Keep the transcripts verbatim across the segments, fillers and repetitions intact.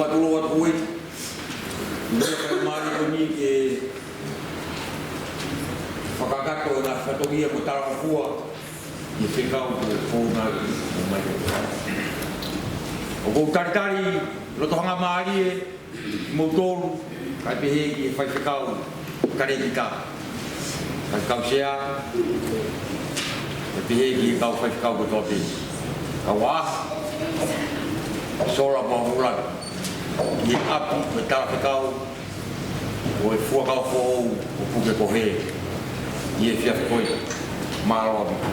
Tulo atu ē, ʻi he faingamālie ko eni ke fakakakato ʻa e ngaahi fatongia mo e talangofua ʻi he fekau ko e Fōnaki mo Maikelo. ʻOku ou talitali loto hangamālie kimoutolu, kae pehē ki he faifekau Kalēkita, Faifekau Sea, kae pehē ki he kau faifekau kotoa pē, kau ʻaʻahi, sola mo e hūlani, ʻi he ʻapi mo e talafekau ʻo e Fuakava Foʻou ʻo Pukekohe ʻi he efiafi ko eni. Mālō ʻaupito.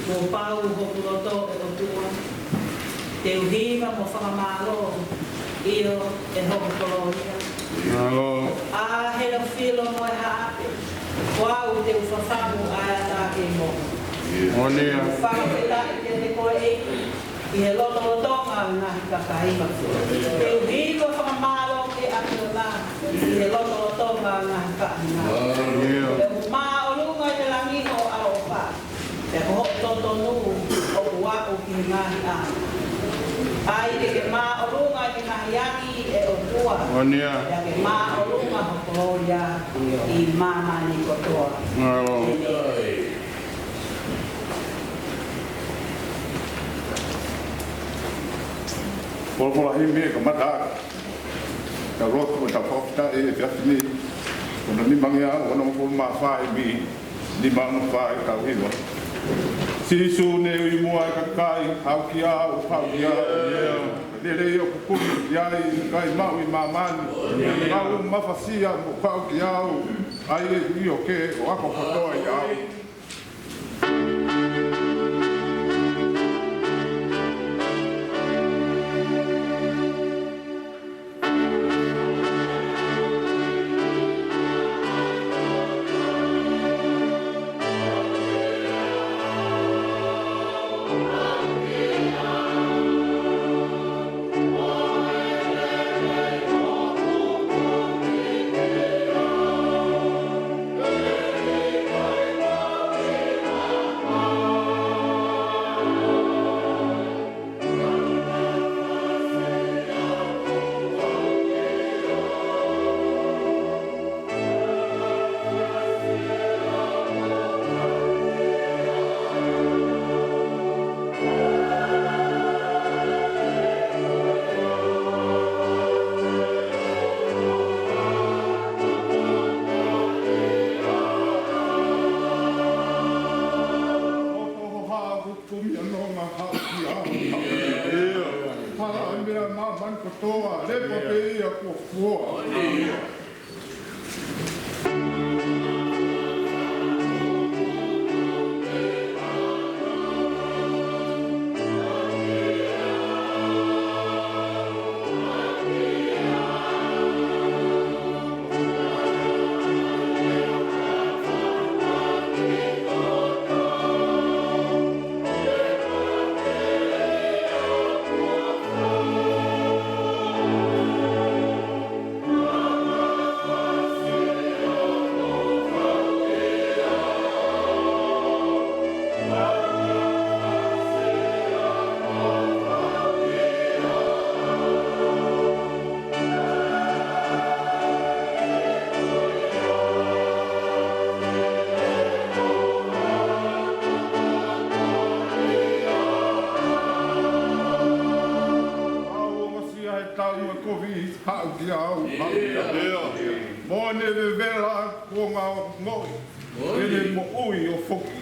Kuo pau hoku loto, ʻe ʻOtua, te u hiva mo fakamālō, ʻio, ʻe hoku kolōlia. Mālō. ʻA Helofilo mo e Haʻape, ko au te u fafangu ʻa e ata ke mo. Moʻoni ia. Fakafetaʻi kiate koe, ʻEiki, ʻi he lotolotonga ʻo e ngaahi kakai. Te u hiva fakamālō ki he ʻAfiona ʻi he lotolotonga ʻo e ngaahi kāinga. Ia. He ʻoku māʻolunga ʻi he langi hoʻo ʻaloʻofa, pea ko hoʻo totonu ʻoku aʻu ki he ngaahi ʻā. ʻAi ke ke māʻolunga ʻi he ngaahi angi, ʻe ʻOtua. Moʻoni ia. Pea ke māʻolunga ho kolōlia ʻi māmani kotoa. Mālō. ʻĒmeni. Folofola himi ʻe kamata ʻaki ʻetau lotu mo ʻetau fakafetaʻi he efiafi ni. Ko hono nimangeau onongofulu mā fā himi, nima ono fā ʻetau hiva. Sīsū ne ui muʻa ʻa e kakai, haʻu kiate au, haʻu kiate au. Lelei ʻoku kumi ki ai ʻa e kakai maʻu ʻi māmani. Kau mafasia mo kau kiate au, ʻa ia ʻoku ʻio ke ʻo ako kotoa ʻiate au. Kumi anō ngā haʻu ki au. Hala ʻa e meʻa ʻa māmani kotoa, lepa pē ia kuo fua. Haʻu kiate au, haʻu kiate au. Mo ʻene vevela kuo ngaongoʻi. ʻEne moʻui ʻo foki.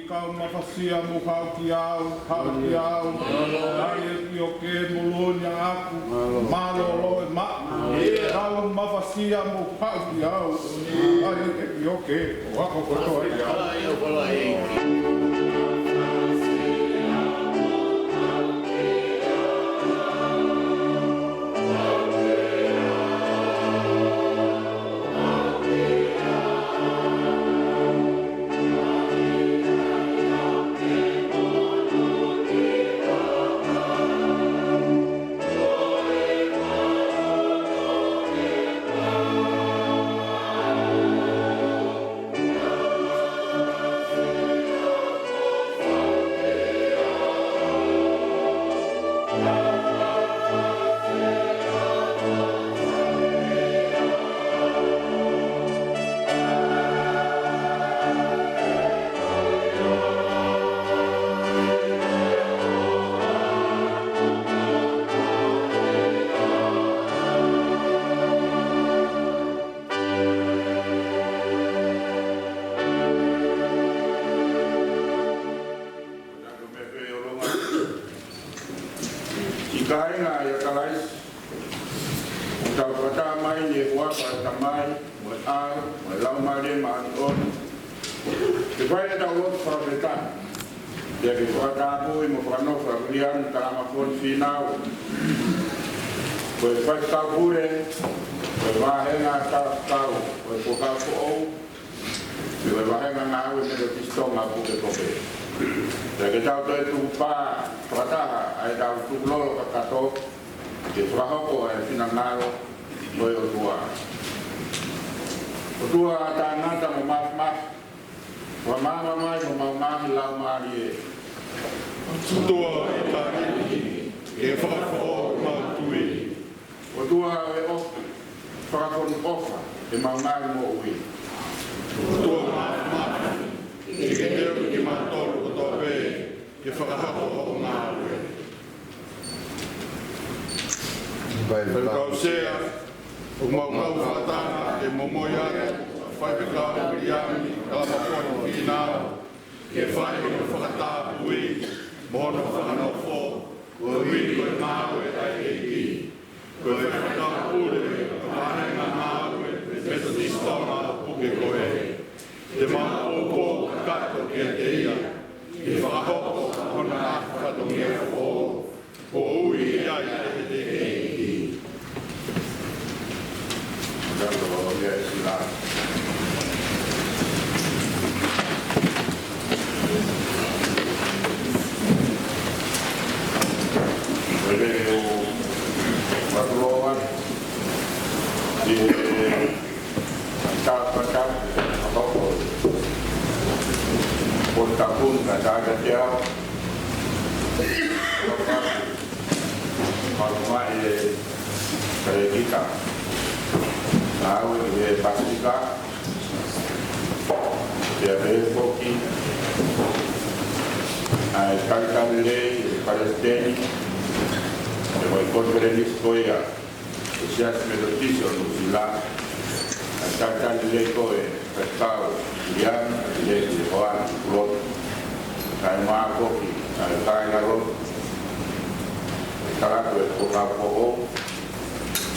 Kau mafasia mo haʻu kiate au, haʻu kiate au. Mālō. ʻEiki ʻoku ke moloni ʻaʻaku. Mālō. Mālōlō e maʻu. Mālō. Kau mafasia mo haʻu kiate au. ʻEiki ʻoku ke ʻohake kotoa ia. Ko e taha ʻo e meʻa pē ʻoku lōnga. Siʻi kāinga ʻia Kalaisi, ʻoku tau fakataha mai ʻi he huafa ʻo e Tamai, mo e ʻAlo, mo e Laumālie Māʻoniʻoni. Ke fai ʻetau lotu fakafetaʻi. Pea ke fakatapui mo fakanofo ʻa Viliami Talamafoni Fīnau ko e faifekau pule ʻo e vāhenga tala fekau ʻo e Fuakava Foʻou, pea ko e vāhenga ngāue Metotisi Tonga Pukekohe. Pea ke tau toe tukupā fakataha ʻa ʻetau tukulolo kakato, ke fakahoko ʻa e finangalo ʻo e ʻOtua. ʻOtua taʻengata mo māfimafi, fakamaama mai homau ngaahi laumālie. ʻOtua ʻi he taimi ni, ke fakafoʻou homau tui. ʻOtua ʻo e ʻofa, fakafonu ʻofa ʻemau ngaahi moʻui. ʻOtua māfimafi, ke ke teuʻi kimautolu kotoa pē ke fakahoko hoʻo ngāue. Faifekau Sea, ʻoku mau kau fakataha ke momoi atu ʻa Faifekau Viliami Talamafoni Fīnau, ke fai hono fakatapui mo hono fakanofo, koeʻuhi ko e ngāue ʻa e ʻEiki. Ko e faifekau pule ʻo e vāhenga ngāue Metotisi Tonga Pukekohe. Te mau poupou kakato kiate ia, ke fakahoko hona ʻapi fatongia foʻou, koeʻuhi ke ʻi ai ʻa e ʻEiki. Tango ia e sila. Ko e lele ʻo Matuloa, ʻi he Tāpata, ʻa Papa. Ko Tapun, ka tāka te au. Papa. Papa, e, e kita. Ngāue ʻi he Pasifika. Pea pehē foki ʻa e talitali lelei ʻa e Palesiteni, ʻa e konifelenisi ko ia ʻo e Siasi Metotisi ʻo Nuʻusila, ʻa e talitali lelei ko ē ʻa e kau Viliami, ʻa e lelei ʻo e hoa ʻi Pulotu, kae ʻumaʻā foki ʻa e kāingalotu, ʻa e tala ko e Fuakava Foʻou,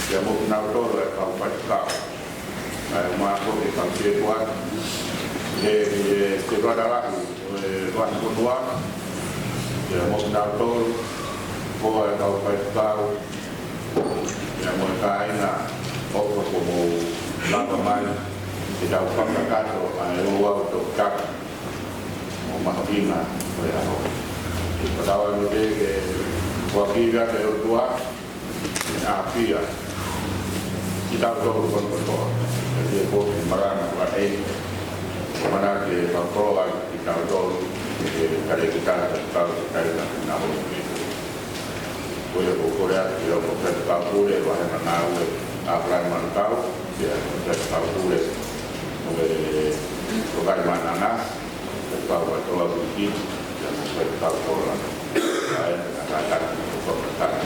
pea mo kinautolu ʻa e kau faifekau. ʻa e mātuʻa ke kau ke kuat. ʻE, ʻe, te kuat ala ku, ʻe, kuat konua. ʻE, mo kinautolu, ko e kau faifekau. ʻE, mo e kāinga, ʻoku mou lava mai, ke tau fakakakato, ʻa e ouau tokotaka. Mo mahakina, ko e ʻaho. Fakatauange ke, ke, ʻoku ʻikai ke ʻOtua, ʻa pia. Kitautolu kotoa. ʻE te ko ki malanga ko e. Ko mana ke fakakoloa kitautolu, ke kale kita, kau kita, na ho. Ko ia ko Korea, ia ko Faifekau Pule, vahe mangaue, ʻa Brian Manukau, ia ko Faifekau Pule, mo e, ko Kai Manana, Faifekau Toa Viki, ia mo Faifekau Toa. ʻA e, ʻa e, ʻa e, ʻa e, ʻa e,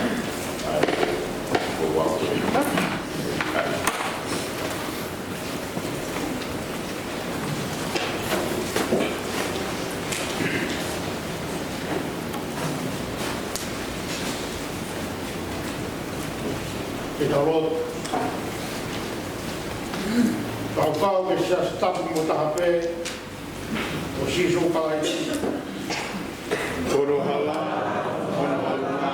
ʻa e, Ke tau lotu. Tau kau ke siasi tapu mo taha pē, ʻo Sīsū Kalaisi. Ko hono hala, ko hono hala,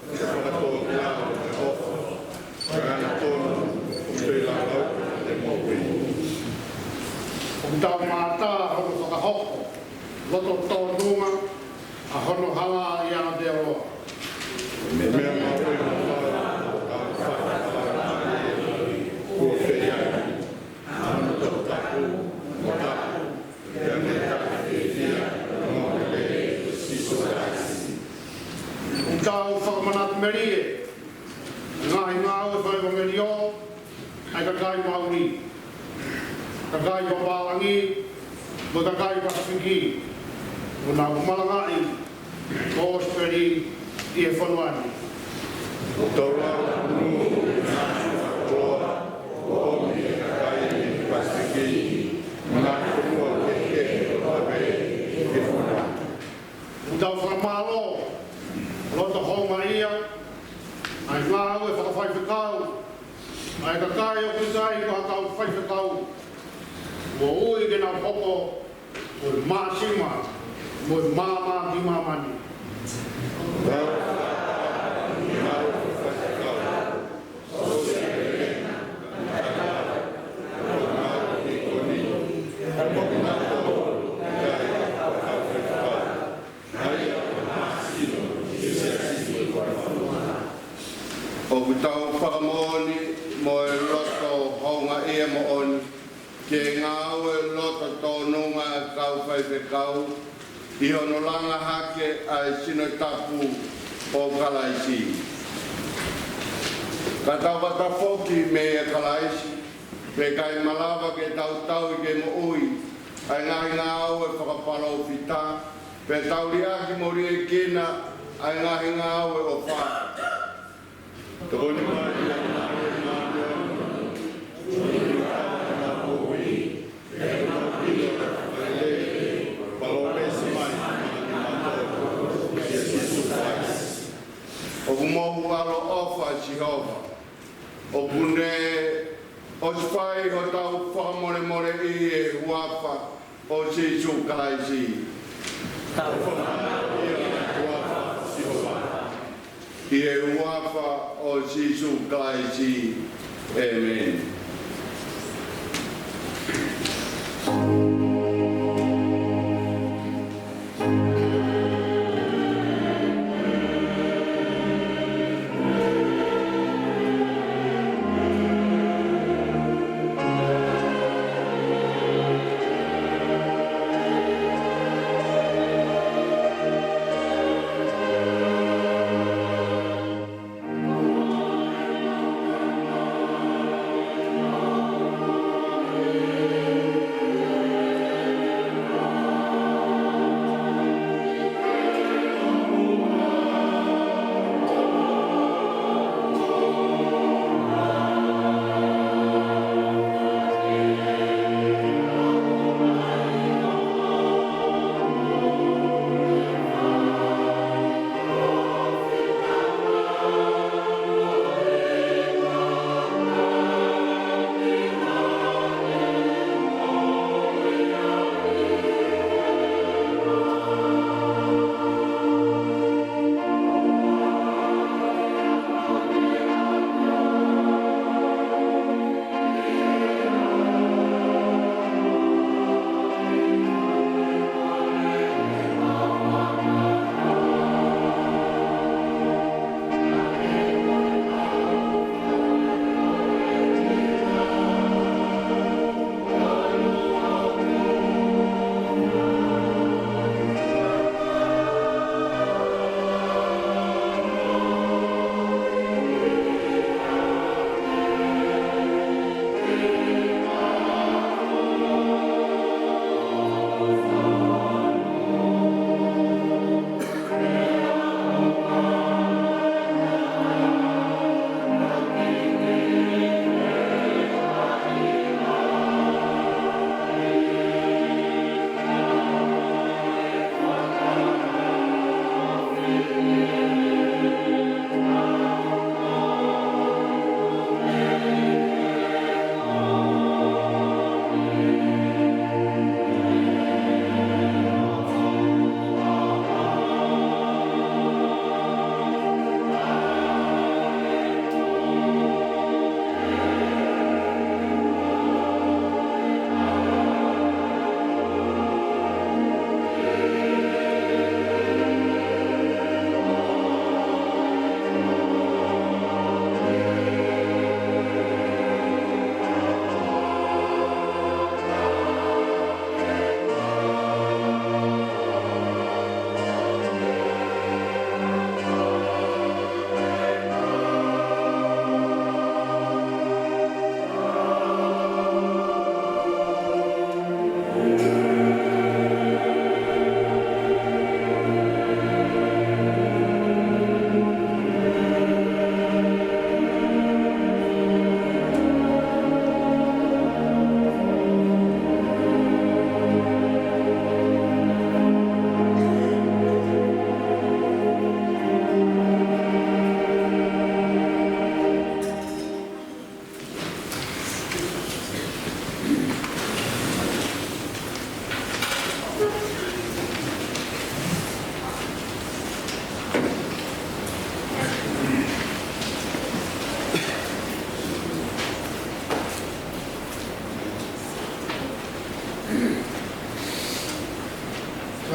ko e fakatōkilalo, ko e ʻofa, ko e angatonu, ko e feilaulau, ʻe moʻui. ʻOku tau mātā hono fakahoko, loto tōnunga, ʻa hono hala ʻi Aotearoa. Meʻa mahuʻinga ʻoku fai ʻe he ʻOtua, kuo fai ʻaki, ʻa hono tō tapu, mo tapu, ʻi he meʻa fiefia, mo e lelei ʻo Sīsū Kalaisi. ʻOku tau fakamanatu melie, ngaahi ngāue fakaʻevangeliō, ʻa e kakai Mauli, kakai Papālangi, mo e kakai Pasifiki, ʻoku nau malangaʻi ʻa e kosipeli ʻi he fonua ni. ʻOku tau lau ʻa e koloa, ʻo ʻomi ʻe he kakai Pasifiki, mo e ngaahi fonua kehekehe ʻo e fonua. ʻOku tau fakamālō, loto houngaʻia, ʻa e ngāue fakafaifekau, ʻa e kakai ʻoku ʻikai ko ha kau faifekau, kuo ui ke nau hoko ko e māsima mo e maama ki māmani. ʻOku tau fakamoʻoni mo e loto houngaʻia moʻoni, ke ngāue loto tōnunga ʻa e kau faifekau, ʻi hono langa hake ʻa e sino tapu ʻo Kalaisi. Ka tau kata foki meia Kalaisi, pea ʻikai malava ke tau tauhi ke moʻui ʻa e ngaahi ngāue fakapalōfita, pea tau liʻaki mo liʻekina ʻa e ngaahi ngāue ʻofa. Tokoni mai ʻa e ngāue māʻoniʻoni, ʻa e moʻui, ʻa e moʻui, palōmesi mai, ʻa e moʻui, ʻia Sīsū Kalaisi. ʻOku mou ʻaloʻofa ʻa Sihova. ʻOku ne ʻosi fai hotau fakamolemoleʻi ʻi he huafa ʻo Sīsū Kalaisi. Tau fakamolemoleʻi ʻi he huafa ʻo Sihova. ʻI he huafa ʻo Sīsū Kalaisi. ʻĒmeni.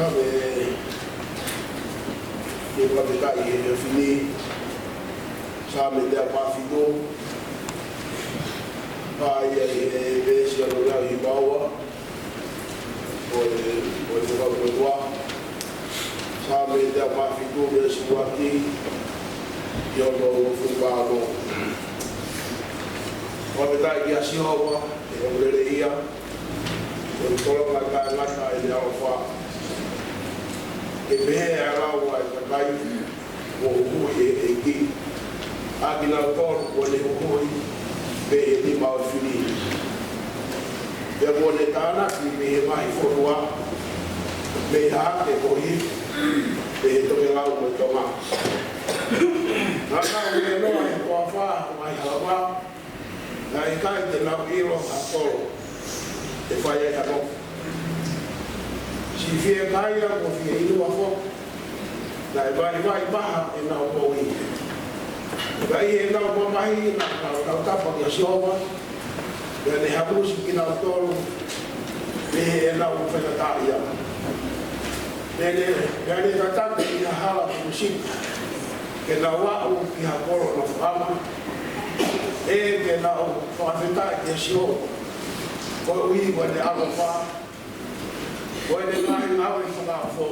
Saame, ʻoku fakafetaʻi he efiafi ni. Saame teau mā fitu. Pea ʻi he veesi ʻe ono ngeau hiva ua. Ko e, ko e Fuakava Motuʻa. Saame teau mā fitu veesi ua ki he ono ua fulu pā ono. Fakafetaʻi kia Sihova, he ʻoku lelei ia, ʻoku tolonga taʻengata ʻene ʻaloʻofa. ʻE pehē ʻa e lau ʻa e kakai kuo huhuʻi ʻe he ʻEiki, ʻa kinautolu kuo ne huhuʻi mei he nima ʻo e fili. Pea kuo ne tānaki mei he ngaahi fonua, mei Haʻake mo Hifi, mei he tokelau mo e tonga. Naʻa nau ʻi he noa he toafa ʻo e ngaahi halava, naʻe ʻikai te nau ʻilo ha kolo ʻe fai ai ha nofo. Siʻi fiekaia mo fieinua foki, naʻe vaivai maha ʻenau moʻui. Ka ʻi heʻenau mamahi naʻa nau tautapa kia Sihova, pea ne hamusi kinautolu mei heʻenau faingataʻaʻia. Pea ne, pea ne tataki ʻi ha hala kumu sipi ke nau aʻu ki ha kolo nofo ʻama, ʻe ke nau fakafetaʻi kia Sihova koeʻuhi ko ʻene ʻaloʻofa, ko ʻene ngaahi ngāue fakaofo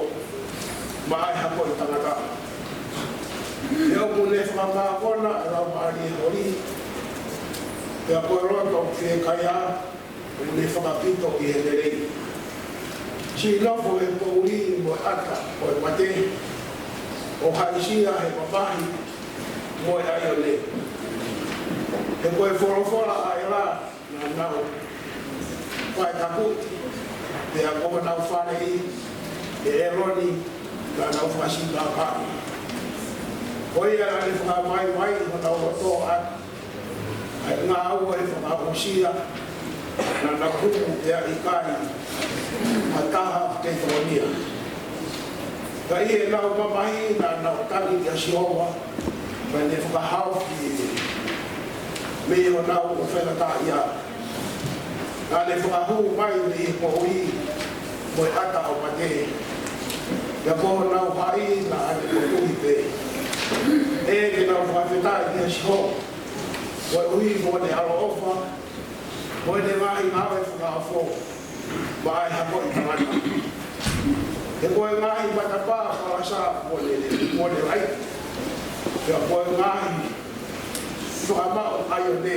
maʻa e hako ʻo e tangata. Pea ʻoku ne fakamākona ʻa e laumālie holi, pea ko e loto fiekaia ʻoku ne fakapito ʻi he lelei. Siʻi nofo he poʻuli mo e ʻata ʻo e mate, ʻo haʻisia he mamahi mo e ʻaione. He ko e folofola ʻa e la naʻa nau faʻa taku, pea ko honau faleʻi ʻe ʻEloni naʻa nau fakasikapaki. Ko ia naʻa ne fakavaivai honau loto ʻaki ʻa e ngāue fakaʻosia, naʻa nau humu pea ʻikai ha taha ke tokonia. Ka ʻi heʻenau mamahi naʻa nau tangi kia Sihova, pea ne fakahaofi mei honau faingataʻaʻia. Naʻa ne fakahū mai mei he poʻuli mo e ʻata ʻo e mate, pea ko honau haʻi naʻa ne motuhi pē. ʻE ke nau fakafetaʻi kia Sihova koeʻuhi ko ʻene ʻaloʻofa, ko ʻene ngaahi ngāue fakaofo maʻa e hako ʻo e tangata. He ko e ngaahi matapā palasa kuo ne, kuo ne laiki, pea ko e ngaahi fakamaʻu ʻaione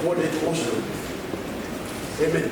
kuo ne tuʻusi. ʻĒmeni.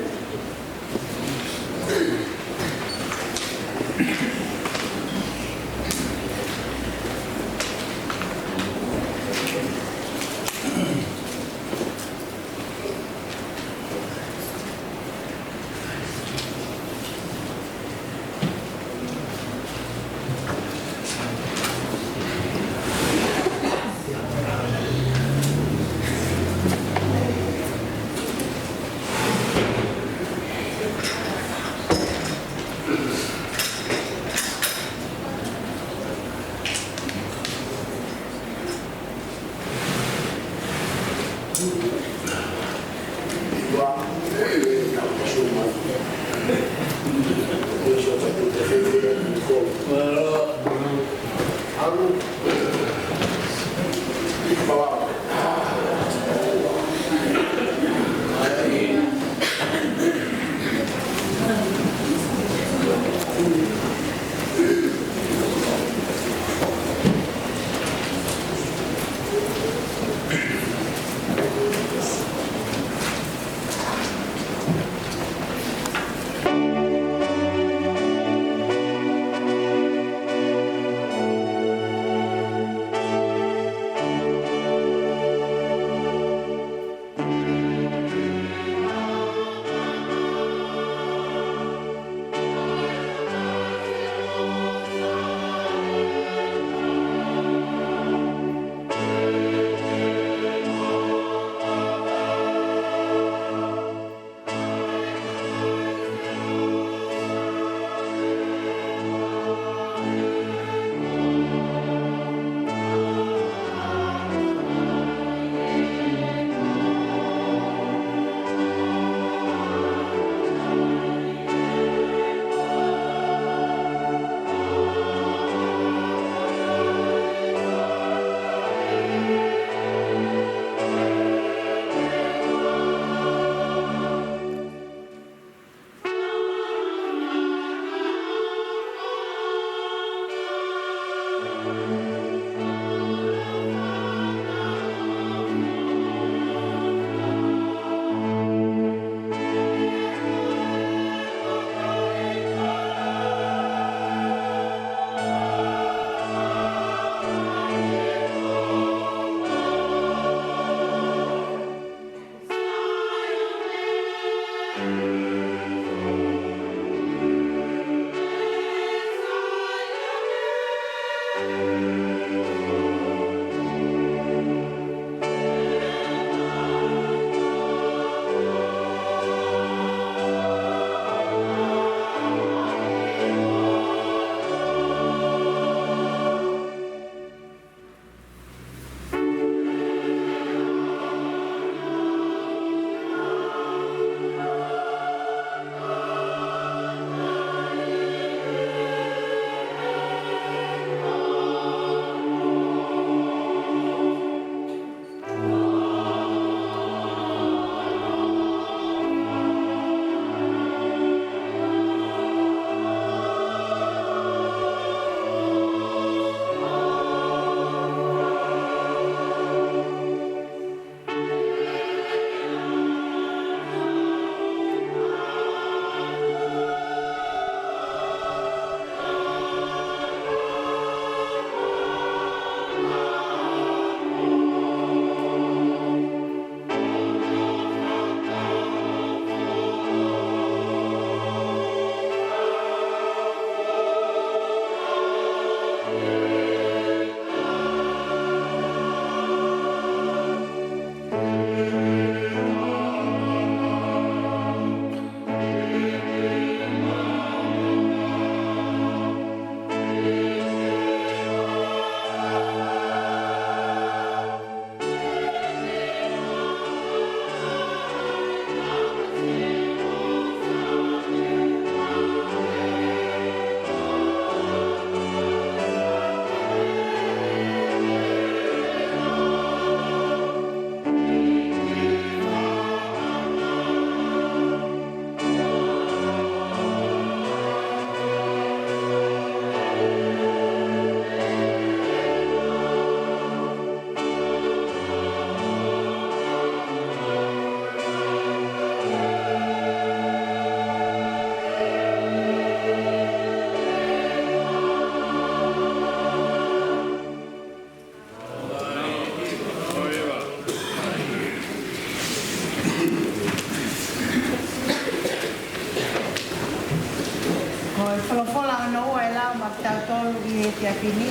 Folofola hono ua ʻe lau maʻa kitautolu ʻi he efiafi ni,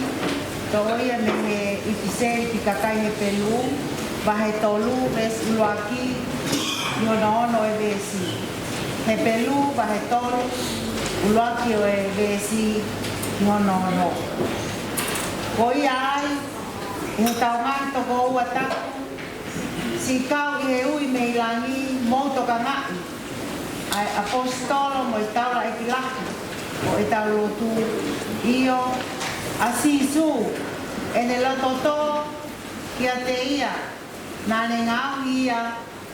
toʻo ia mei he ʻipiseli ki he kakai Hepelū, vahe tolu, veesi ʻuluaki ki hono ono ʻo e veesi. Hepelū, vahe tolu, ʻuluaki ʻo e veesi ki hono ono. Ko ia ai, ʻi hotau ngaahi tokoua tapu, siʻi kau ʻi he ui mei langi, mou tokangaʻi ʻa e ʻaposetolo mo e taulaʻeiki lahi ʻo ʻetau lotu, ʻio, ʻa Sīsū, ʻene loto tō kiate ia naʻa ne ngaohi ia,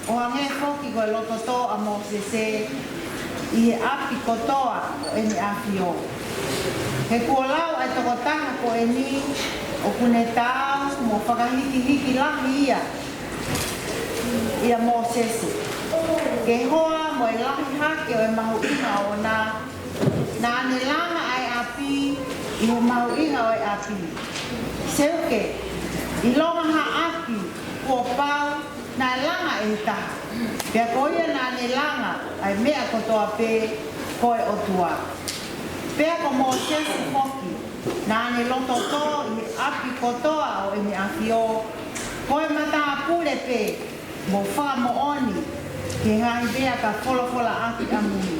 ʻo hangē foki ko e loto tō ʻa Mōsese ʻi he ʻapi kotoa ʻo ʻEne ʻAfio. He kuo lau ʻa e tokotaha ko eni ʻoku ne taau mo fakahikihiki lahi ia ʻia Mōsese, ke hoa mo e lahi hake ʻo e mahuʻinga ʻoʻona, naʻa ne langa ʻa e ʻapi ʻi he mahuʻinga ʻo e ʻapi. Seuke, ʻilonga ha ʻapi kuo pau, naʻe langa ʻe he taha, pea ko ia naʻa ne langa ʻa e meʻa kotoa pē ko e ʻOtua. Pea ko Mōsese foki, naʻa ne loto tō ʻi he ʻapi kotoa ʻo ʻEne ʻAfio, ko e matāpule pē mo fakamoʻoni ki he ngaahi meʻa ka folofola ʻaki ʻamui.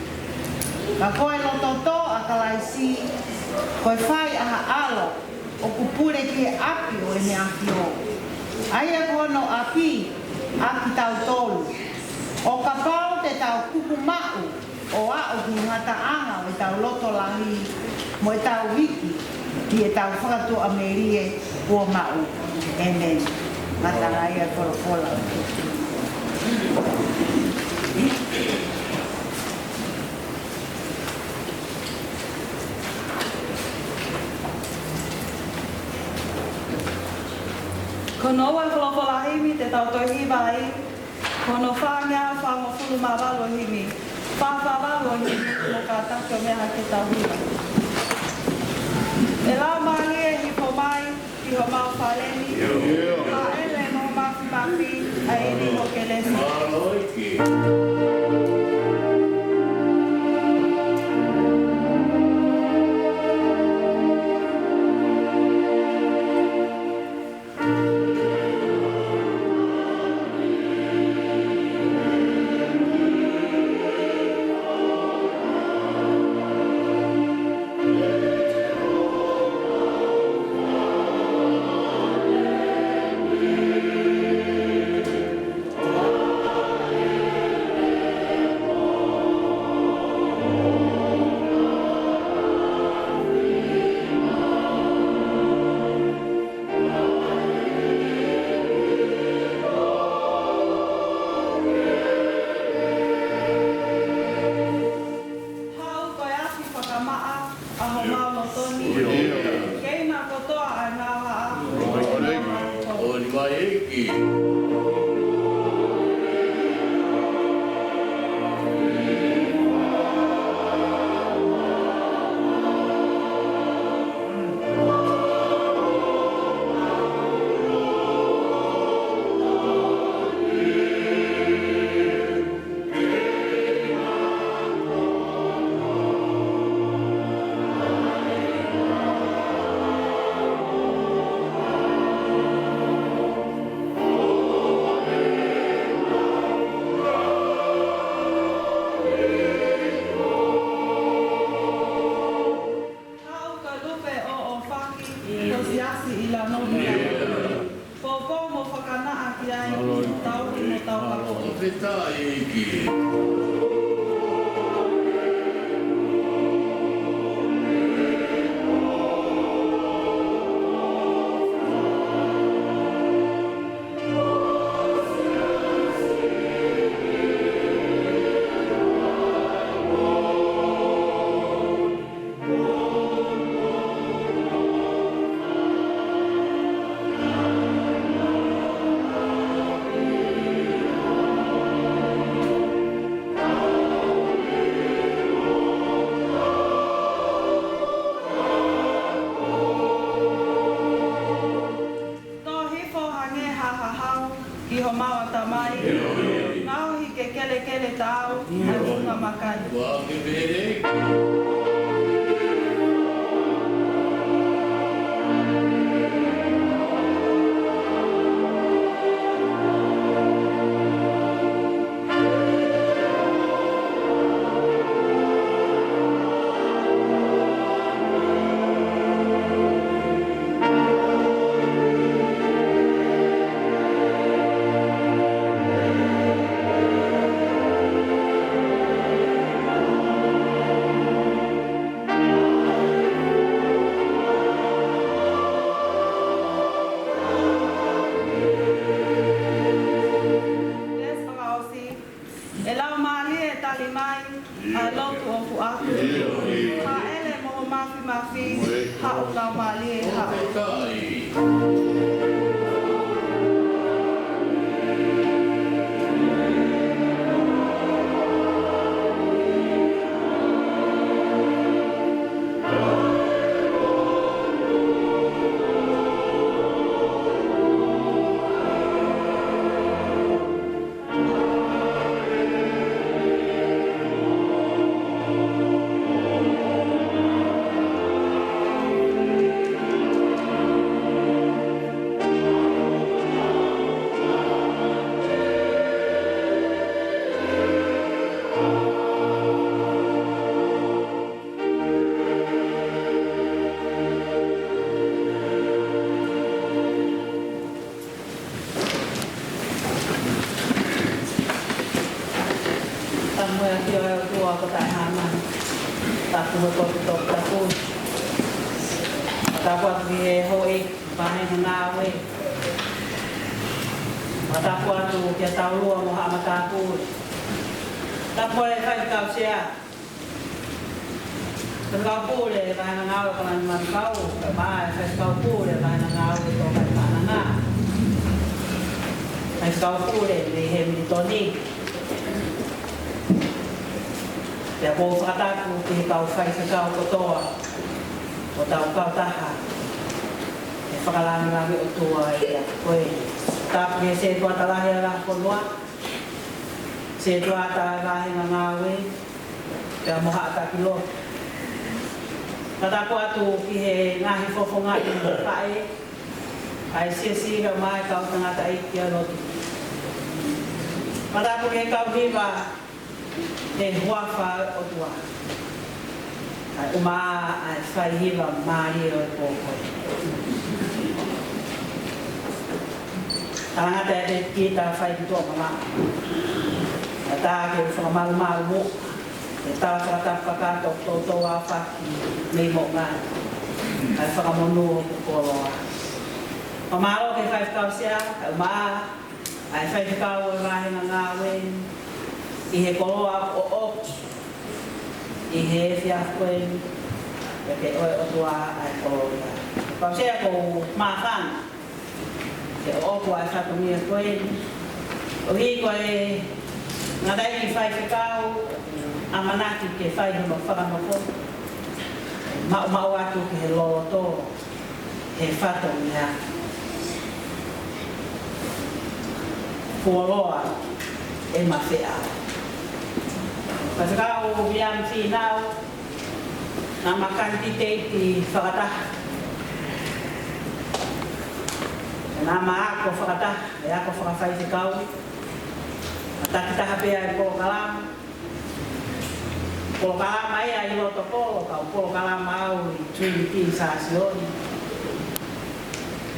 Ka ko e loto tō ʻa Kalaisi, ko e fai ʻa ha ʻAlo ʻoku pule ki he ʻapi ʻo ʻEne ʻAfio, ʻa ia ko hono ʻapi ʻa kitautolu. ʻO kapau te tau kuku maʻu ʻo aʻu ki he ngataʻanga ʻo ʻetau loto lahi mo ʻetau iiki ʻi heʻetau fakatuʻamelie kuo maʻu. ʻĒmeni. Ngataʻanga ia e folofola. Ko hono ua e folofola himi te tau toe hiva ai, ko hono fāngeau fāngofulu mā valu ʻo e himi. Fā fā valu ʻo e himi, mo kātaki ʻo meʻa hake tau hiva. ʻE Laumālie, hifo mai ki homau fale ni. Hāʻele mo ho māfimafi, ʻa e ivi mo e kelesi. Haʻu ko e afi fakamaʻa ʻa homau loto ni. Keina kotoa ʻa e ngaahi ʻaho ʻo e ngaahi ʻaho. ʻOni mai ʻEiki. Haʻu ka lupe ʻo ʻofaki, ko siasi ʻi lanomi. Poupou mo fakanaʻa ki ai, tauhi mo taukapo. ʻOfeta ʻEiki. Tō hifo hangē ha hahau ki homau ʻatamai. Ngaohi ke kelekele taau ʻa e funga makai. Ua ke pehē. Tuʻofuʻaki. Hāʻele mo ho māfimafi, haʻu Laumālie, haʻu. Tapu ʻEiki ʻa e ʻOtua ko e Taʻehāmani. Tapu ʻEiki ko e Toputapu. Tapu atu ki he houʻeiki, vahenga ngāue. Tapu atu kia Taulua mo haʻa matāpule. Tapu ʻEiki Faifekau Sea. Faifekau Pule, vahenga ngāue ko Langi Manukau, pea mo e Faifekau Pule, vahenga ngāue ko Kai Paʻananga. Faifekau Pule, mei Hemilitoni. Pea ʻoku ou fakatapu ki he kau faifekau kotoa, ʻo tau kautaha, ʻe fakalāngilangi ʻOtua ia ko e. Tapu ki he setuata lahi ʻa e fonua, setuata vahenga ngāue, pea mo haʻa taki lotu. Fakatapu atu ki he ngaahi fofonga ʻi he faʻē, ʻa e siasi kae ʻumaʻā e kau tangataʻeiki ʻa e lotu. Fakatapu ki he kau hiva he huafa ʻo e ʻOtua. Kae ʻumaʻā ʻa e fai hiva mālie ʻo e pō ko ē. Talangata ʻe kita fai ki tuʻa mama. ʻA tā ke fakamalumalu mo. ʻE tala fakatapu kakato toutou ʻa faki mei mo ngai. ʻA e fakamonū ʻo e koloa. Fakamālō ki he Faifekau Sea, kae ʻumaʻā ʻa e faifekau ʻo e vahenga ngāue ʻi he koloa ʻoʻoku ʻi he efiafi ko eni, pea ke ʻoe ʻOtua ʻa e koloa. Faifekau Sea, ʻoku ou māfana ke ʻoʻoku ʻa e fatongia ko eni. ʻOku ʻi ai ko e ngataʻanga faifekau ʻamanaki ke fai hono fakanofo. Maʻumaʻu atu ki he loloto he fatongia. Fuoloa ʻe mafeʻao. Faifekau Viliami Fīnau, naʻá ma kanditeiti fakataha. Naʻá ma ako fakataha, ʻi he ako fakafaifekau. Ma takitaha pē ʻa e polokalama. Polokalama ia ʻi loto kolo, kau polokalama au ʻi Trinity Sāsioni.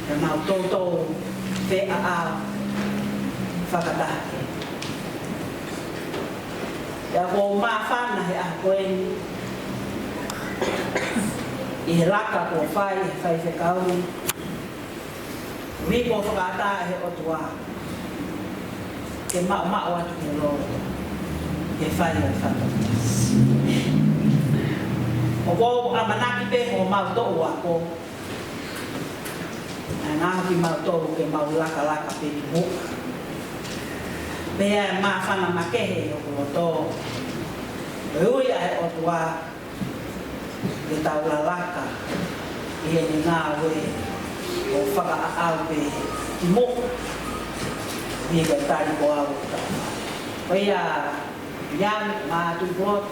Pea mau toutou feʻao fakataha. Pea ʻoku ou māfana he ʻaho ko eni ʻi he laka kuo fai ʻe he faifekau ni. Ui ko fakaʻatā ʻe he ʻOtua ke maʻumaʻu atu ki he lolo, ke fai ʻa e fatongia. ʻOku ou ʻamanaki pē ko homau toʻu ako, ʻa e ngaahi kimautolu ke mau lakalaka pē ki muʻa. Pea ʻe māfana makehe ʻi hoku loto. Ui ʻa e ʻOtua ke tau lalaka ʻi heʻene ngāue ʻo fakaʻaʻau pē ki muʻa. ʻI he tali ko au. Ko ia, ia ma tu bot.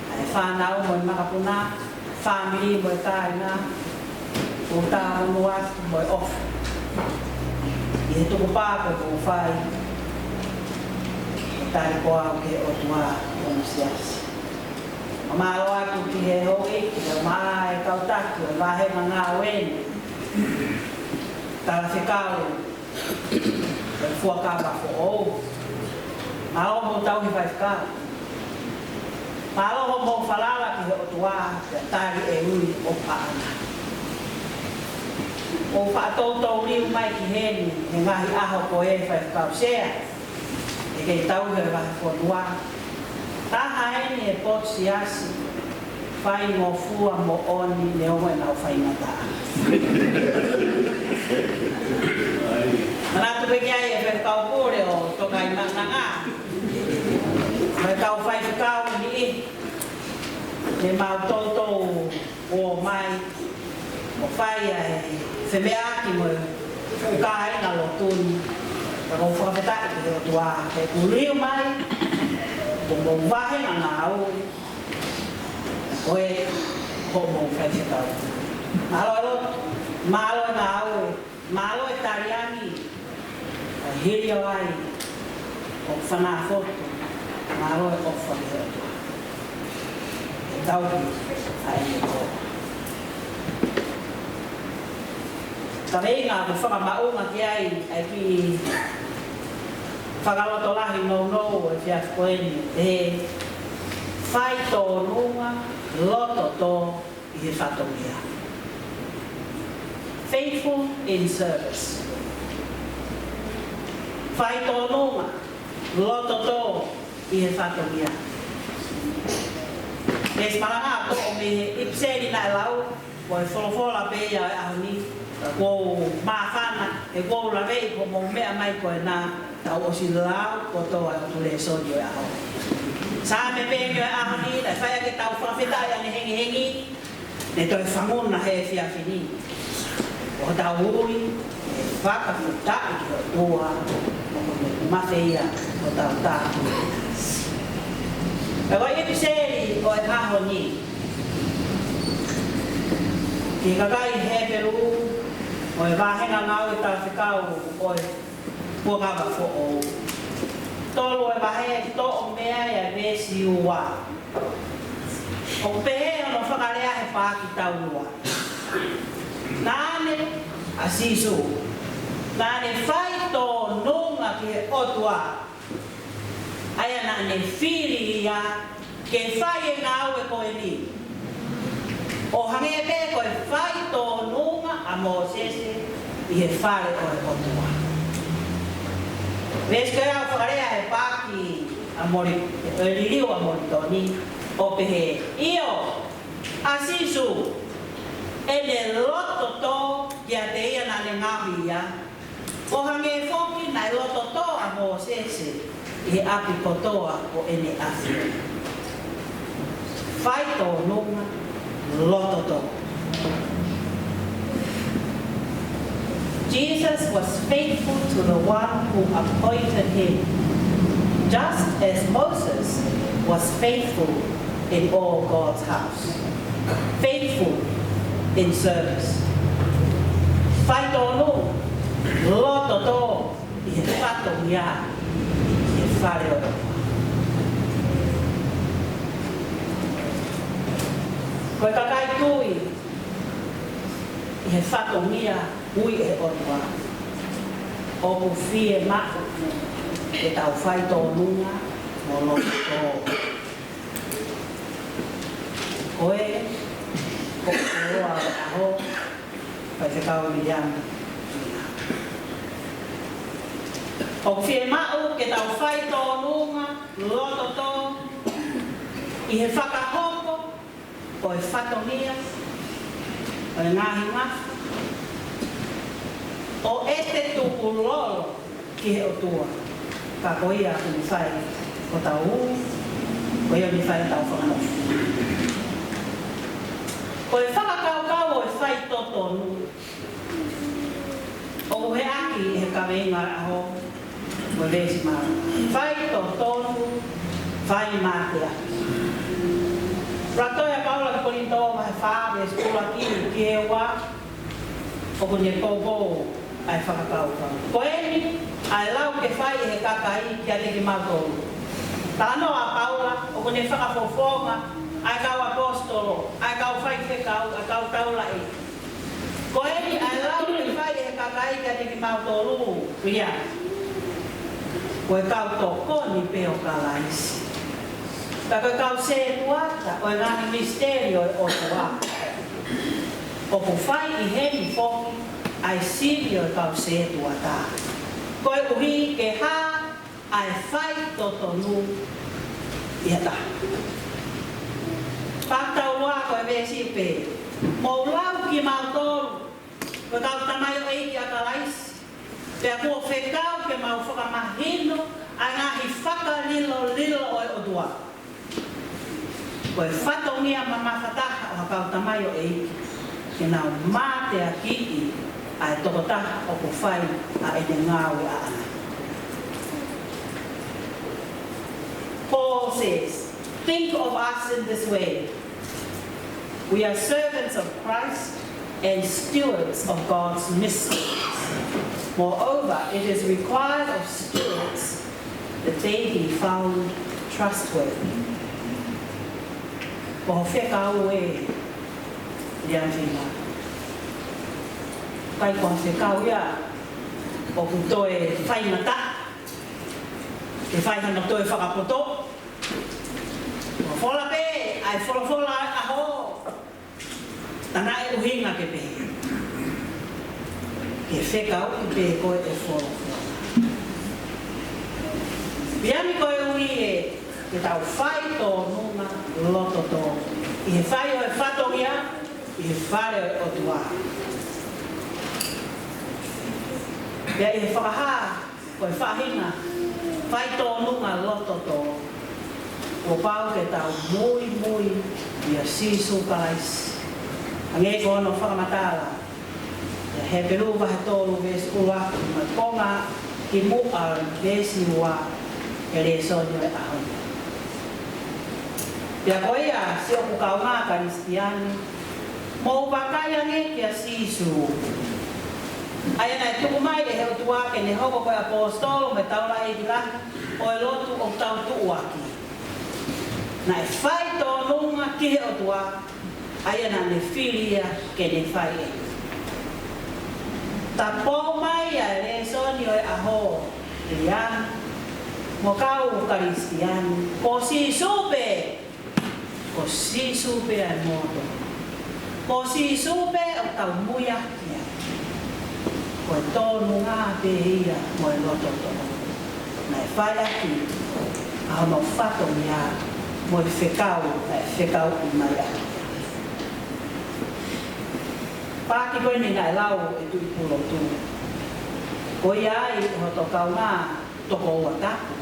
ʻA e fānau mo e makapuna, fāmili mo e kāinga, ʻoku ou tānaki mo e ʻofa. ʻI he tukupā kuo u fai, ʻo tali ko au ki he ʻOtua mo hono siasi. Fakamālō atu ki he houʻeiki, kae ʻumaʻā e kau taki ʻo e vahenga ngāue ni. Talafekau, ʻo e fuakava foʻou. Mālō hoʻomou tauhi faifekau. Mālō hoʻomou falala ki he ʻOtua, pea tali e ui ʻoku ʻaʻana. ʻOku faʻa toutou liu mai ki heni, he ngaahi ʻaho ko ē Faifekau Sea. ʻE kei tauhi e vahefonua. Taha eni e potu siasi faingofua moʻoni neongo ʻenau faingataʻa. Manatu pē ki ai e Faifekau Pule ʻo Tokaimaʻananga, mo e kau faifekau ni, ne mau toutou ō mai ʻo fai ʻa e femeʻaʻaki mo e kāinga lotu ni. Ka ʻoku ou fakafetaʻi ki he ʻOtua he kuo liliu mai, kuo mou vahenga ngāue, ko e hoʻomou faifekau. Mālō e lotu, mālō e ngāue, mālō e taliangi, ʻa e hili ʻo ai ʻoku fanafotu, mālō e ʻofa ki he ʻOtua. He tauhi ʻa e ʻOtua. Ka veinga ʻoku fakamaʻunga ki ai ʻa e kiʻi fakalotolahi nounou ʻo e efiafi ko eni, ʻe faitōnunga lototō ʻi he fatongia. Faithful in service. Faitōnunga lototō ʻi he fatongia. Veesi malanga ʻoku toʻo mei he ʻipiseli naʻe lau, ko e folofola pē ia ʻo e ʻaho ni, ka ʻoku ou māfana, he ʻoku ou laveʻi ko hoʻomou meʻa mai ko ena, tau ʻosi lau kotoa e lēsoni ʻo e ʻaho. Saame pē eni ʻo e ʻaho ni, naʻe fai ʻaki ʻetau fakafetaʻi ʻanehengihengi, ne toe fanguna he efiafi ni. ʻOku tau ui, ʻe fakafetaʻi ki he ʻOtua, ʻoku ne mafeia ʻo tau tāpuni. Pea ko e ʻipiseli ʻo e ʻaho ni, ki he kakai Hepelū, ʻo e vahenga ngāue talafekau ʻo e Fuakava Foʻou. Tolu e vahe, toʻo mei ai e veesi ua. ʻOku pehē hono fakalea he paaki taulua. Naʻa ne, ʻa Sīsū, naʻa ne faitōnunga ki he ʻOtua, ʻa ia naʻa ne fili ia ke fai e ngāue ko eni, ʻo hangē pē ko e faitōnunga ʻa Mōsese ʻi he fale ʻo e ʻOtua. Veesi ko ia ʻoku fakalea he paaki ʻa Moli-, ʻe liliu ʻa Molitoni, ʻo pehē, ʻio, ʻa Sīsū, ʻene lototō kiate ia naʻa ne ngaohi ia, ʻo hangē foki naʻe lototō ʻa Mōsese ʻi he ʻapi kotoa ʻo ʻene ʻafio. Faitōnunga lototō. Jesus was faithful to the one who appointed him, just as Moses was faithful in all God's house. Faithful in service. Faitōnunga lototō ʻi he fatongia, ʻi he fale ʻo e ʻOtua. Ko e kakai tui ʻi he fatongia ui ʻe he ʻOtua, ʻoku fiemaʻu ke tau faitōnunga mo lototō. Ko e, ko e koloa ʻo e ʻaho, Faifekau Viliami. ʻOku fiemaʻu ke tau faitōnunga lototō ʻi he fakahoko ʻo e fatongia, ʻo e ngaahi ngafa, ʻo ʻete tukulolo ki he ʻOtua. Ka ko ia ʻoku ne fai hotau ui, ko ia ʻoku ne fai hotau fakanofo. Ko e fakakaukau ʻo e faitotonu, ʻoku heʻaki ʻe he kaveinga ʻo e ʻaho, mo e veesi mā. Faitotonu, fai mateaki. Lau ʻa Paula ki Kolinitō vahe fā, veesi ʻuluaki ki, ki he ua, ʻoku ne poupou ʻa e fakakaukau. Ko eni ʻa e lau ke fai ʻe he kakai kiate kimautolu. Talanoa ʻa Paula, ʻoku ne fakafofonga ʻa e kau ʻaposetolo, ʻa e kau faifekau, ʻa e kau taulaʻeiki. Ko eni ʻa e lau ke fai ʻe he kakai kiate kimautolu, ia. Ko e kau tokoni pē ʻo Kalaisi. Ka ko e kau sētuata ʻo e ngaahi misiteli ʻo e ʻOtua. ʻOku fai ʻi heni foki ʻa e sivi ʻo e kau sētuata. Koeʻuhi ke hā ʻa e faitotonu, ʻi ha taha. Fakataha ko e veesi pē, mou lau kimautolu ko e kau tamaioʻeiki ʻa Kalaisi, pea kuo fekau ke mau fakamahino ʻa e ngaahi fakalilolilo ʻo e ʻOtua. Ko e fatongia mamafa taha ʻo ha kau tamaioʻeiki, ke nau mateakiʻi ʻa e tokotaha ʻoku fai ʻa ʻene ngāue ʻaʻana. Paul says, "Think of us in this way. We are servants of Christ and stewards of God's mysteries. Moreover, it is required of stewards that they be found trustworthy." Ko ho fekau ē, Lianfina. ʻIkai ko ha fekau ia ʻoku toe faingataʻa, ke fai hano toe fakapoto. Folofola pē, ʻa e folofola ʻa e ʻaho. Tana e ʻuhinga ke pehē. Ke fekauʻi pē koe ʻe he folofola. Pea ʻi he ko e ʻuhi ē, ke tau faitōnunga loto tō ʻi he fai ʻo e fatongia ʻi he fale ʻo e ʻOtua. Pea ʻi he fakahā ko e faʻahinga faitōnunga loto tō, kuo pau ke tau muimui ʻia Sīsū Kalaisi. Hangē ko hono fakamatala ʻia Hepelū vahe tolu veesi ua, mo e konga kimuʻa veesi ua ʻo e lēsoni ʻo e ʻaho ni. Pea ko ia, siʻoku kaungā Kalisitiane, mou vakai ange kia Sīsū, ʻa ia naʻe tuku mai ʻe he ʻOtua ke ne hoko ko e ʻaposetolo mo e taulaʻeiki lahi ʻo e lotu ʻoku tau tuʻuaki. Naʻe faitōnunga ki he ʻOtua, ʻa ia naʻa ne fili ia ke ne fai ʻe ia. Tapou mai ʻa e lēsoni ʻo e ʻaho, ʻe ia, mo e kau Kalisitiane, ko Sīsū pē, ko Sīsū pē ʻa e moto. Ko Sīsū pē ʻoku tau muimui ʻaki ia. Ko e tōnunga pē ia mo e loto tō. Naʻe fai ʻaki ʻa hono fatongia mo e fekau naʻe fekauʻi mai ʻaki ia. Paaki ko eni naʻe lau ʻe Tuʻipulotu. Ko ia ai ʻe hoto kaungā tokoua tapu.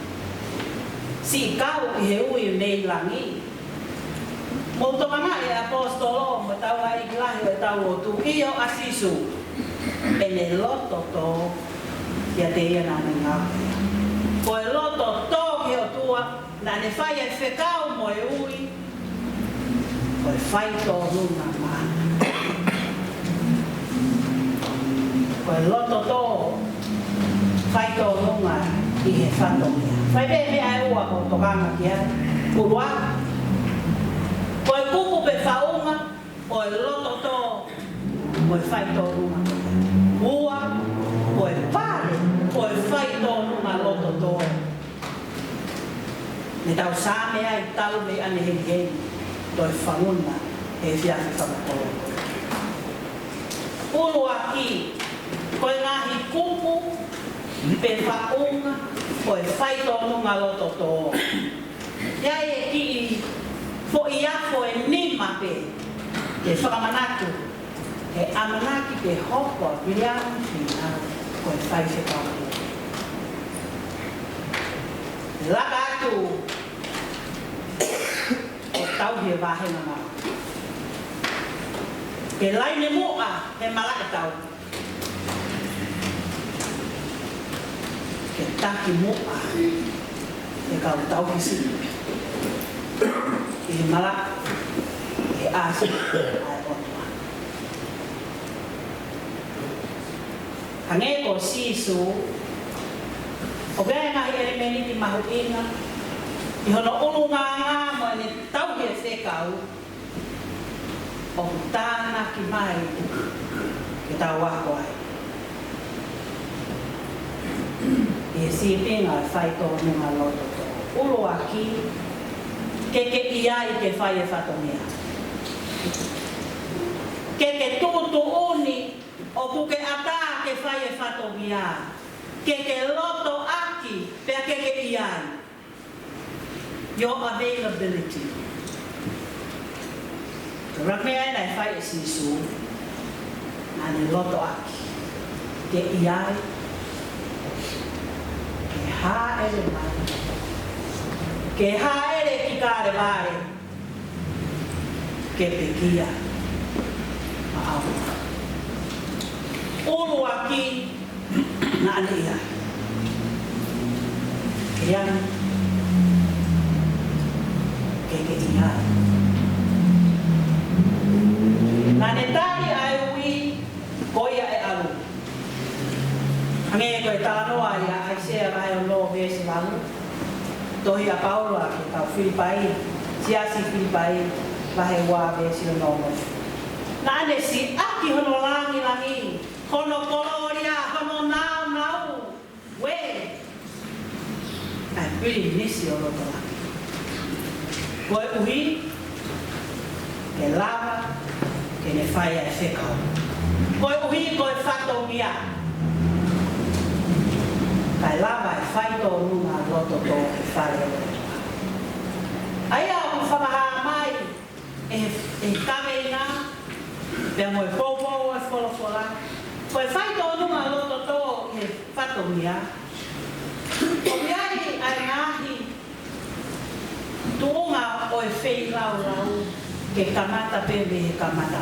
Siʻi kau ʻi he ui mei langi. Mou tokangaʻi ʻaposetolo mo e taulaʻeiki lahi ʻo e tau lotu, ʻio ʻa Sīsū, ʻene loto tō kiate ia naʻa ne ngāue. Ko e loto tō ki he ʻOtua, naʻa ne fai e fekau mo e ui, ko e faitōnunga maʻana. Ko e loto tō, faitōnunga ʻi he fatongia. Fai pē meʻa ʻe ua ʻoku tokanga ki ai. ʻUluaki, ko e kupu pe faʻunga ʻo e loto tō, ko e faitōnunga. Ua, ko e pale ʻo e faitōnunga loto tō. Ne tau Saame ai, talu mei ʻanehengihengi, toe fanguna he efiafi fakakoloa. ʻUluaki, ko e ngaahi kupu pe faʻunga ʻo e faitōnunga loto tō. ʻI ai e kiʻi foʻi afo ʻe nima pē ke fakamanatu, he ʻamanaki ke hoko ʻa Viliami Fīnau ko e faifekau. Laka atu ʻo tauhi e vāhenga maʻu. Ke laine muʻa he malaʻe tau. Ke taki muʻa he kau tauhi sipi ʻi he malaʻe, ʻi he ʻasi ʻa e ʻOtua. Hangē ko Sīsū, ʻoku ʻi ai e ngaahi ʻelemēniti mahuʻinga ʻi hono ʻulungaanga mo ʻene tauhi e fekau, ʻoku tānaki mai ke tau ako ai. ʻI he sīpinga ʻo e faitōnunga loto tō. ʻUluaki, ke ke ʻi ai ke fai e fatongia. Ke ke tuʻutuʻuni ʻoku ke ʻatā ke fai e fatongia. Ke ke loto ʻaki, pea ke ke ʻi ai. Your availability. Ko e meʻa ia naʻe fai ʻe Sīsū, naʻa ne lotoʻaki ke ʻi ai, ke hāʻele mai, ke hāʻele ki Kalevale, ke pekia maʻau. ʻUluaki naʻa ne ʻi ai. ʻI ai. Ke ke ʻi ai. Naʻa ne tali ʻa e ui, ko ia ʻe ʻalu. Hangē ko e talanoa ia ʻAisea vahe ono veesi valu. Tohi ʻa Paula ki he kau Filipai, siasi Filipai, vahe ua veesi ono. Naʻa ne siʻaki hono langilangi, hono kolōlia, hono nāunau, ʻa e pilinisi ʻo loto lahi. Koeʻuhi ke lava ke ne fai ʻa e fekau. Koeʻuhi ko e fatongia. Kae lava ʻa e faitōnunga loto tō he fale ʻo e ʻOtua. ʻA ia ʻoku fakahā mai ʻe he, ʻe he kaveinga, pea mo e poupou ʻo e folofola, ko e faitōnunga loto tō he fatongia, ʻoku ʻi ai ʻa e ngaahi tuʻunga ʻo e feilaulau ke kamata pē mei he kamata.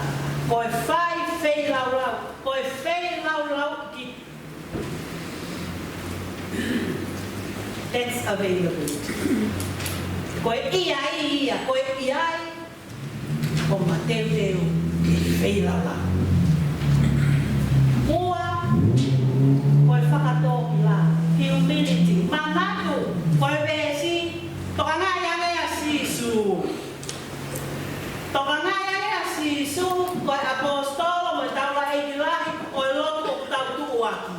Ko e fai feilaulau, ko e feilaulau ki That's availability. Ko e ʻi ai ia, ko e ʻi ai ʻo mateuteu ke feilaulau. Ua, ko e fakatōkilalo, humility, manatu, ko e veesi, tokangaʻi ange ʻa Sīsū. Tokangaʻi ange ʻa Sīsū, ko e ʻaposetolo, mo e taulaʻeiki lahi, ko e lotu ʻoku tau tuʻuaki.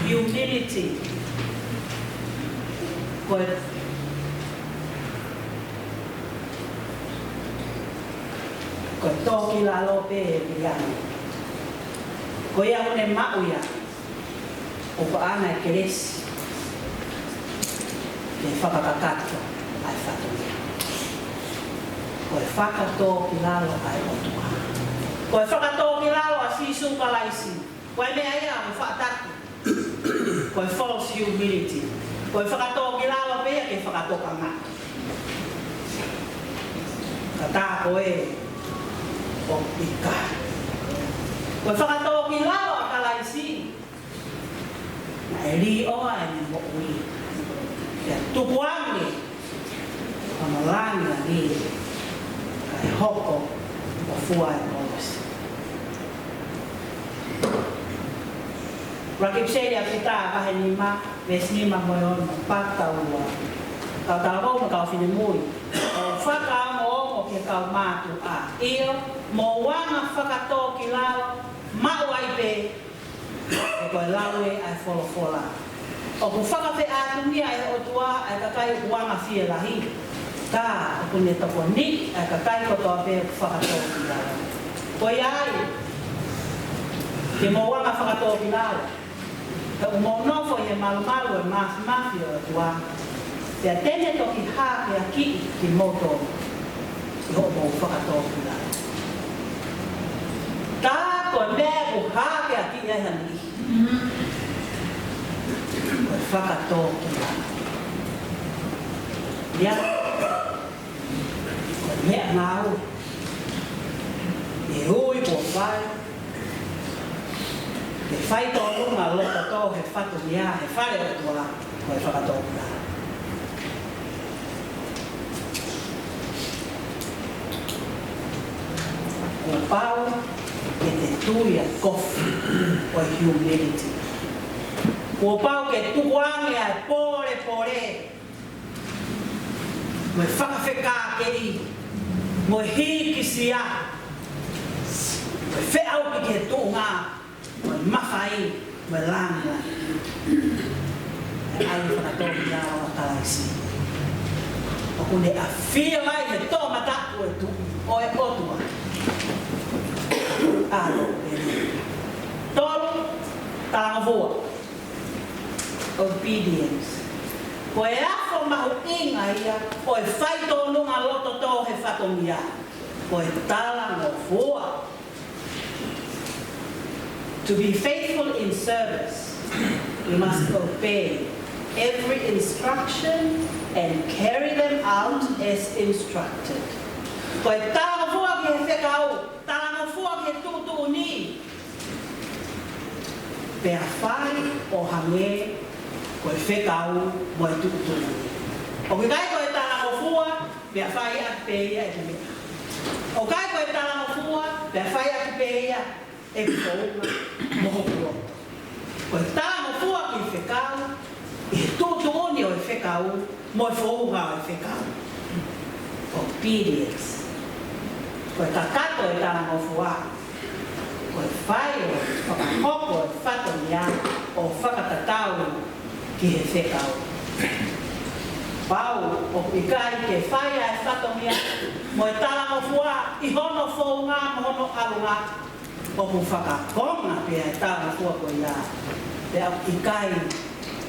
Humility. Ko e, ko e tōkilalo pē ia. Ko ia ʻoku ne maʻu ia. ʻOku ʻi ai ʻa e kelesi ke fakakakato ʻa e fatongia. Ko e fakatōkilalo ʻa e ʻOtua. Ko e fakatōkilalo ʻa Sīsū Kalaisi. Ko e meʻa ia ʻoku fakataki. Ko e false humility. Ko e fakatōkilalo pē ia ke fakatokanga. Ka tā ko ē ʻoku ʻikai. Ko e fakatōkilalo ʻa Kalaisi. Naʻe līʻoa ʻene moʻui. Pea tukuange hono langilangi, kae hoko ko e fua ʻo e kolosi. ʻUluaki ʻipiseli ʻa Pita vahe nima, veesi nima mo e ono, pea kau ua. Kau talavou mo e kau finemui, ʻoku fakaongoongo ki he kau mātuʻa. ʻIo, mou anga fakatōkilalo, maʻu ai pē, he ko e lau ē ʻa e folofola. ʻOku fakafeʻātungia ʻe he ʻOtua ʻa e kakai ʻoku anga fielahi. Ka ʻoku ne tokoniʻi ʻa e kakai kotoa pē ʻoku fakatōkilalo. Ko ia ai, ke mou anga fakatōkilalo. He ʻoku mou nofo ʻi he malumalu ʻo e māfimafi ʻo e ʻOtua. Pea te ne toki hākeakiʻi kimoutolu ʻi hoʻomou fakatōkilalo. Tā ko e meʻa ʻoku hākeakiʻi ai ha niʻihi. Ko e fakatōkilalo. Ia, ko e meʻangāue. ʻE ui kuo fai. Ke faitōnunga loto tō he fatongia, he fale ʻo e ʻOtua, ko e fakatōkilalo. Kuo pau ke te tui ʻa e kofu ʻo e humility. Kuo pau ke tukuange ʻa e pōlepole, mo e fakafekākeʻi, mo e hīkisia, mo e feʻauki ki he tuʻunga, mo e mafai, mo e langilangi. ʻA e fakatōkilalo ʻa Kalaisi. ʻOku ne ʻafio ai he toʻomataʻu ʻo e tuʻi, ʻo e ʻOtua. ʻAlo, ʻe. Tolu, talangofua. Obedience. Ko e afo mahuʻinga ia ʻo e faitōnunga loto tō he fatongia, ko e talangofua. To be faithful in service, we must obey every instruction and carry them out as instructed. Ko e talangofua ki he fekau, talangofua ki he tuʻutuʻuni, pea fai ʻo hangē ko e fekau mo e tuʻutuʻuni. ʻOku ʻikai ko e talangofua, pea fai ʻaki pē ia ʻeku meʻa. ʻOku ʻikai ko e talangofua, pea fai ʻaki pē ia ʻeku founga mo hoku loto. Ko e talangofua ki he fekau, ʻi he tuʻutuʻuni ʻo e fekau, mo e founga ʻo e fekau. Obedience. Ko e kakato ʻo e talangofua, ko e fai ʻo fakahoko e fatongia ʻo fakatatau ki he fekau. Pau ʻoku ʻikai ke fai ʻa e fatongia mo e talangofua ʻi hono founga mo hono ʻalunga, ʻoku fakakonga pē ʻa e talangofua ko ia, pea ʻoku ʻikai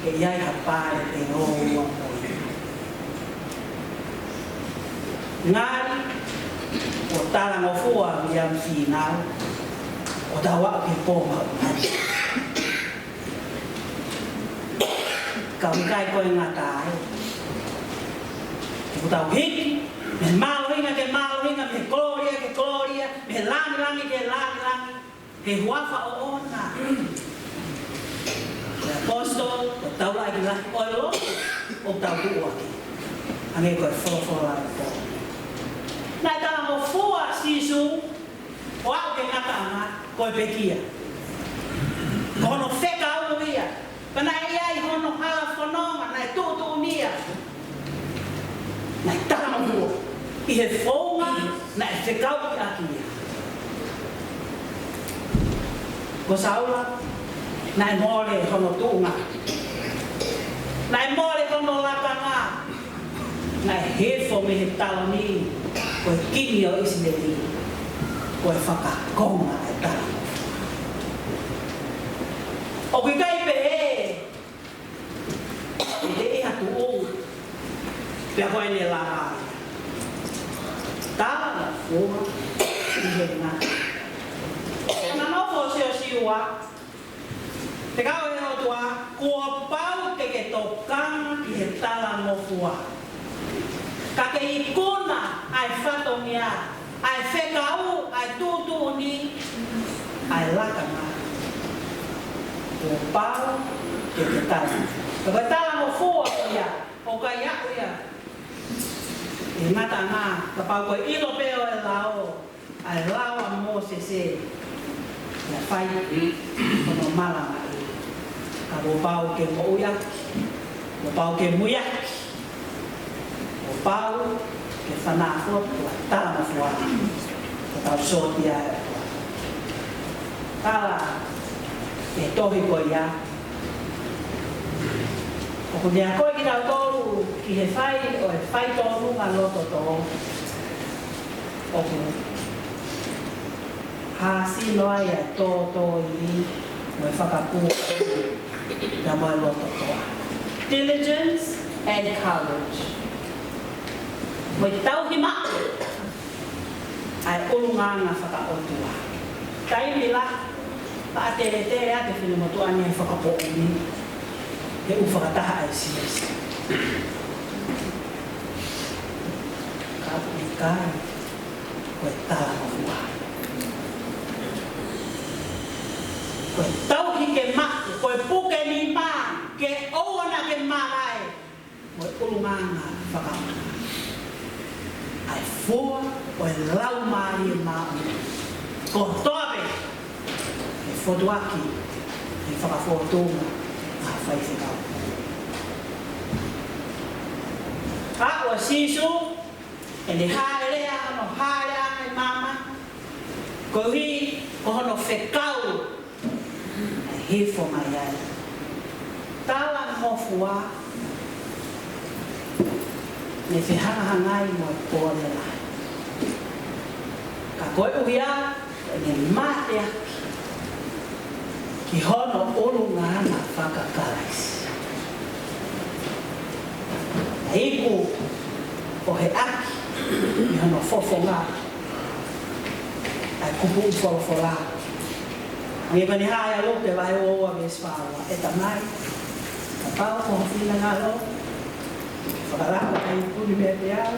ke ʻi ai ha pale ʻe ō ua mo ia. Ngali ʻo talangofua Viliami Fīnau, ʻo tau aʻu ki he pō mahuʻinga. Ka ʻoku ʻikai ko e ngata ai, ʻoku tau hiki mei he mālohinga ki he mālohinga, mei he kolōlia ki he kolōlia, mei he lāngilangi ki he lāngilangi, he huafa ʻoʻona. Ko e ʻaposetolo, ko e taulaʻeiki lahi ʻo e lotu ʻoku tau tuʻu ʻaki. Hangē ko e folofola ʻo e pō. Naʻe talangofua ʻa Sīsū ʻo aʻu ki he ngataʻanga ko e pekia. Ko hono fekau ia. Pea naʻe ʻi ai hono hala fononga, naʻe tuʻutuʻuni ia. Naʻe talangofua ʻi he founga naʻe fekauʻi ʻaki ia. Ko Saula, naʻe mole hono tuʻunga. Naʻe mole hono lakanga. Naʻe hifo mei he taloni ko e kingi ʻo ʻIsileli. Ko e fakakonga e talangofua. ʻOku ʻikai pehē ʻe ʻi ha tuʻu pea ko ʻene lava ia. Talangofua ʻi he ngata. Ko e nofo ʻo Siosiua, fekau ʻe he ʻOtua, kuo pau ke ke tokanga ki he talangofua. Ka ke ikuna ʻa e fatongia, ʻa e fekau, ʻa e tuʻutuʻuni, ʻa e lakanga. Kuo pau ke ke tala. Ka ko e talangofua ko ia, ʻoku ʻikai aʻu ia ʻi he ngataʻanga, kapau ko e ʻilo pē ʻo e lao, ʻa e lao ʻa Mōsese, ia fai hono malangaʻi. Ka kuo pau ke moʻui ʻaki, kuo pau ke muiaki, kuo pau ke fanafo, kuo talangofua, kuo tau sōtia e ʻOtua. Tala e tohi ko ia, ʻoku ne akoʻi kitautolu ki he fai ʻo e faitōnunga loto tō. ʻOku hāsino ai ʻa e tōtōivi mo e fakapū, pea mo e loto tō. Diligence and courage. Mo e tauhi maʻu ʻa e ʻulungaanga fakaʻotua. Taimi lahi, faʻa teletele ʻa e finemotuʻa ni he fakapoʻuli, he ʻoku fakataha ʻa e siasi. Ka ʻoku ʻikai, ko e talangofua. Ko e tauhi ke maʻu, ko e puke nima, ke ʻoua naʻa ke malaʻe. Mo e ʻulungaanga fakaʻotua. ʻA e fua ʻo e Laumālie Māʻoniʻoni. Ko e toʻa pē ʻe fokotuʻuaki ʻe he fakafōtunga ʻa e faifekau. Ka ʻoku ʻa Sīsū, ʻene hāʻele ʻa hono hāʻele ʻa e maama, koeʻuhi ko hono fekau ʻe hifo mai ai. Talangofua, ne fehangahangai mo e pole lahi. Ka koeʻuhi ʻa ʻene mateaki ki hono ʻulungaanga faka-Kalaisi. Iku ʻo heʻaki ʻi hono fofonga ʻa e kupuʻi folofola. Hangē ko eni ʻa Luke vahe ua ua veesi fā ua: ʻE Tamai, kapau ko ho finangalo, fakalaka ʻa e iku ni meiate au.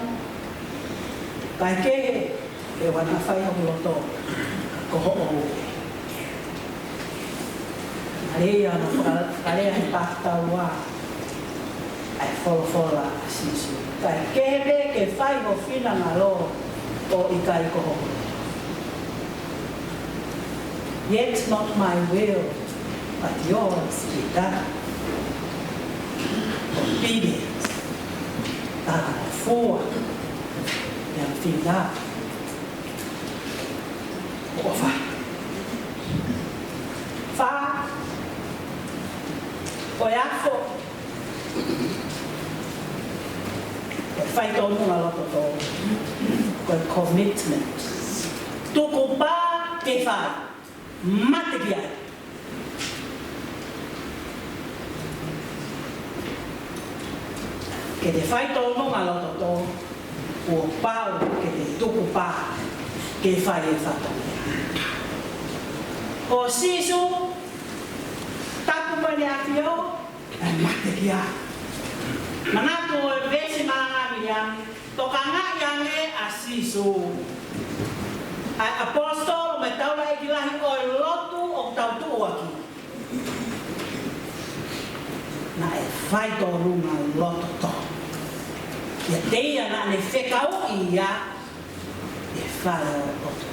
Kae kehe, ke ʻoua naʻa fai hoku loto, ka ko hoʻo. Mālie hono fakalea he paaki taulua ʻa e folofola ʻa Sīsū: Kae kehe pē ke fai ho finangalo, ʻo ʻikai ko hoku. Yet not my will, but yours be done. Obedience. Talangofua. Meʻa fina. ʻOfa. Fā, ko e afo, ko e faitōnunga loto tō, ko e commitment. Tukupā ke fai, mate ki ai. Ke te faitōnunga loto tō, kuo pau ke te tukupā ke fai e fatongia. Ko Sīsū, tapu mai ʻEne ʻAfio, ʻe mate ki ai. Manatu ʻo e veesi mālie ni, tokangaʻi ange ʻa Sīsū ʻa e ʻaposetolo mo e taulaʻeiki lahi ʻo e lotu ʻoku tau tuʻuaki. Naʻe faitōnunga loto tō kiate ia naʻa ne fekauʻi ia ʻi he fale ʻo e ʻOtua.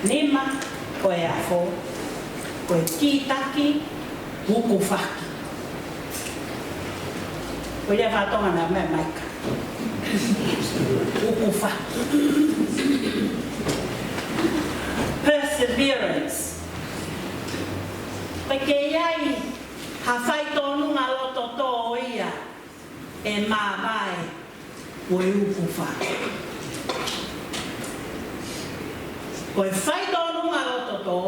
Nima, ko e afo, ko e kītaki, ukufaki. Ko ia fātonga na me maika. Ukufaki. Perseverance. Pea ke ʻi ai ha faitōnunga loto tō ia ʻe māvae, ko e ukufaki. Ko e faitōnunga loto tō,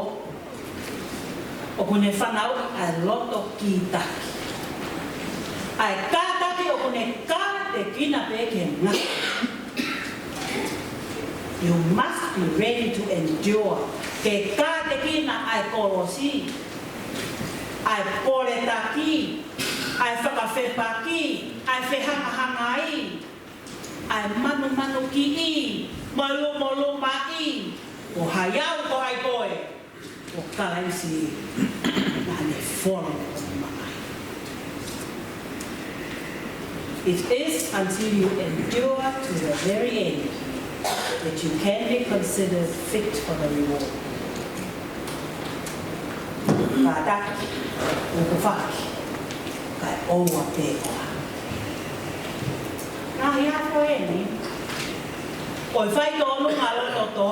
ʻoku ne fanauʻi ʻa e loto kītaki. ʻA e kātaki ʻoku ne kātekina pē ke ngata. You must be ready to endure. Ke kātekina ʻa e kolosi, ʻa e poletaki, ʻa e fakafepaki, ʻa e fehangahangai, ʻa e manumanukiʻi, mo e lumolumaʻi, ko hai au, ko hai koe, ko Kalaisi naʻa ne folo ʻo ne mamahi. It is until you endure to the very end that you can be considered fit for the reward. Kātaki, ukufaki, kae ʻoua pē ʻofa. Ngaahi afo eni ʻo e faitōnunga loto tō.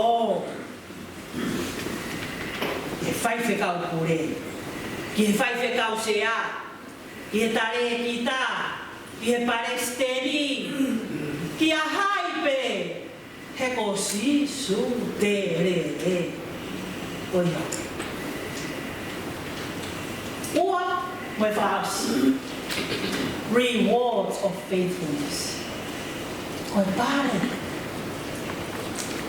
Ki he faifekau pule, ki he faifekau sea, ki he talēkita, ki he palesiteni, kia hai pē, he ko Sīsū te lele. ʻOiauē. Ua, mo e fakaʻosi. Rewards of faithfulness. Ko e pale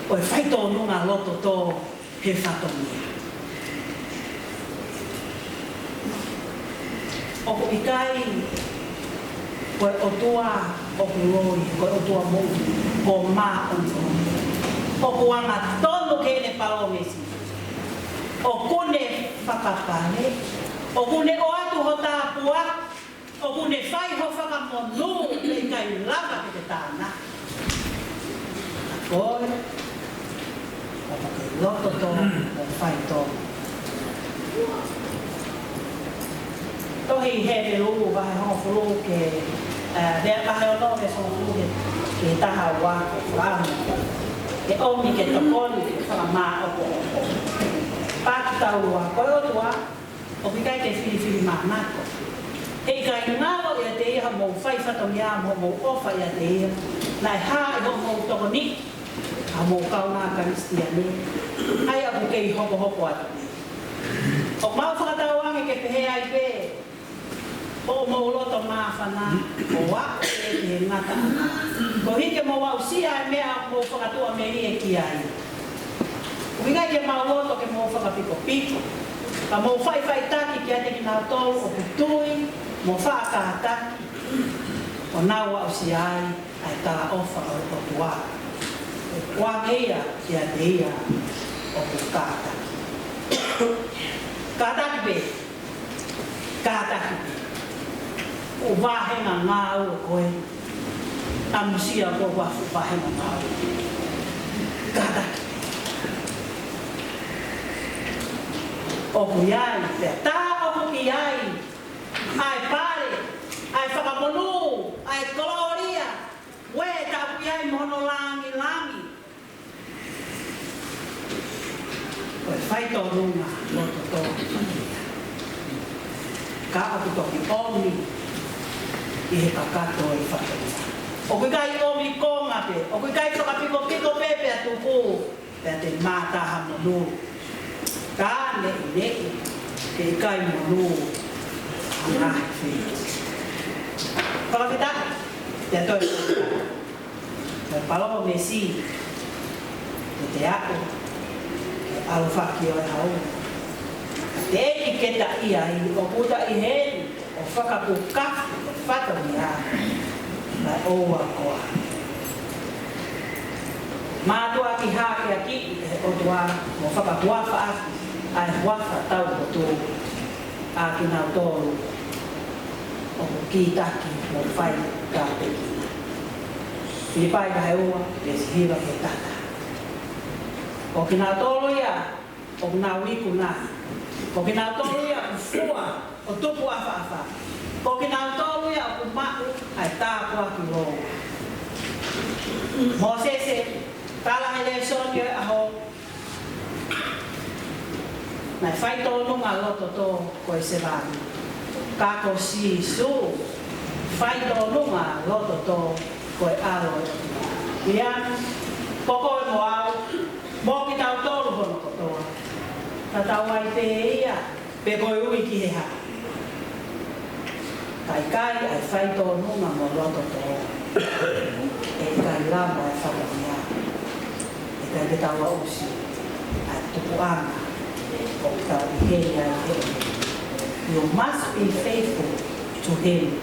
ʻo e faitōnunga loto tō he fatongia. ʻOku ʻikai ko e ʻOtua ʻoku loi, ko e ʻOtua moʻui, ko māʻoniʻoni. ʻOku angatonu ki heʻene palōmesi. ʻOku ne fakapale, ʻoku ne ʻoatu ho tāpuaki, ʻoku ne fai ho fakamonū, pea ʻikai lava ke te tānaki. Ko e, ʻoku ke loto tō, ʻo fai tō. Tohi Hepelū, vahe hongofulu ki he, ē, vahe ono veesi hongofulu ki he, ki he taha ua, ko e fakaʻamu ke ʻomi, ke tokoni, ke fakamāʻopoʻopo. Paaki taulua, ko e ʻOtua ʻoku ʻikai ke filifilimānako. He ʻikai ngalo ʻiate ia hoʻomou fai fatongia mo hoʻomou ʻofa ʻiate ia. Naʻe hā ʻi hoʻomou tokoniʻi ʻa hoʻomou kaungā Kalisitiane, ʻa ia ʻoku kei hokohoko atu. ʻOku mau fakatauange ke pehē ai pē, ʻoku mou loto māfana, ʻo aʻu pē ki he ngataʻanga, koeʻuhi ke mou aʻusia e meʻa ʻoku mou fakatuʻamelie ki ai. ʻOku ʻikai ke mau loto ke mou fakapikopiko, ka mou faʻifaʻitaki kiate kinautolu ʻoku tui mo faʻa kātaki, ʻo nau aʻusia ai ʻa e talaʻofa ʻo e ʻOtua. ʻOku ʻoange ia kiate ia ʻoku kātaki. Kātaki pē, kātaki pē. ʻO vāhenga ngāue ko ē. ʻAmusia ko ē ʻoku fuʻu vāhenga ngāue. Kātaki pē. ʻOku ʻi ai, pea tā ʻoku ʻi ai ʻa e pale, ʻa e fakamonū, ʻa e kolōlia, ʻoku ʻi ai mo hono langilangi. Ko e faitōnunga loto tō. Ka ʻoku toki ʻomi ʻi he kakato ʻo e fatongia. ʻOku ʻikai ʻomi konga pē, ʻoku ʻikai fakapikopiko pē pea tuku, pea te mata ha monū. Ka neʻineʻi, ke ʻikai monū ʻa e ngaahi feituʻu. Fakafetaʻi, pea toe ko e palōmesi, te te aʻu ki he ʻalofaki ʻo e hau. Te ʻi ai ke ta ʻi ai, ʻoku ta ʻi heni ʻo fakapukapu e fatongia, naʻe ʻoua koā. Mātuʻaki hākeakiʻi ʻe he ʻOtua mo fakahuafaʻaki ʻa e huafa taupotu ʻa kinautolu ʻoku kītaki mo fai tāpuekina. Filipai vahe ua, veesi hiva ki he taha taha. Ko kinautolu ia ʻoku nau ikuna. Ko kinautolu ia ʻoku fua ʻo tupu ʻafaʻafa. Ko kinautolu ia ʻoku maʻu ʻa e tāpuaki lōua. Mōsese, tala he lēsoni ʻo e ʻaho, naʻe faitōnunga loto tō ko e sevāniti. Ka ko Sīsū, faitōnunga loto tō ko e ʻAlo ʻo e ʻOtua. Ia, ko koe mo au, mo kitautolu hono kotoa. Tatau ai pē ia pe ko e ui ki he hā. Ka ʻikai ʻa e faitōnunga mo loto tō, ʻe ʻikai lava e fatongia. ʻE ʻikai ke tau aʻusia ʻa e tupuʻanga ʻoku tau ʻi heni ai he. You must be faithful to him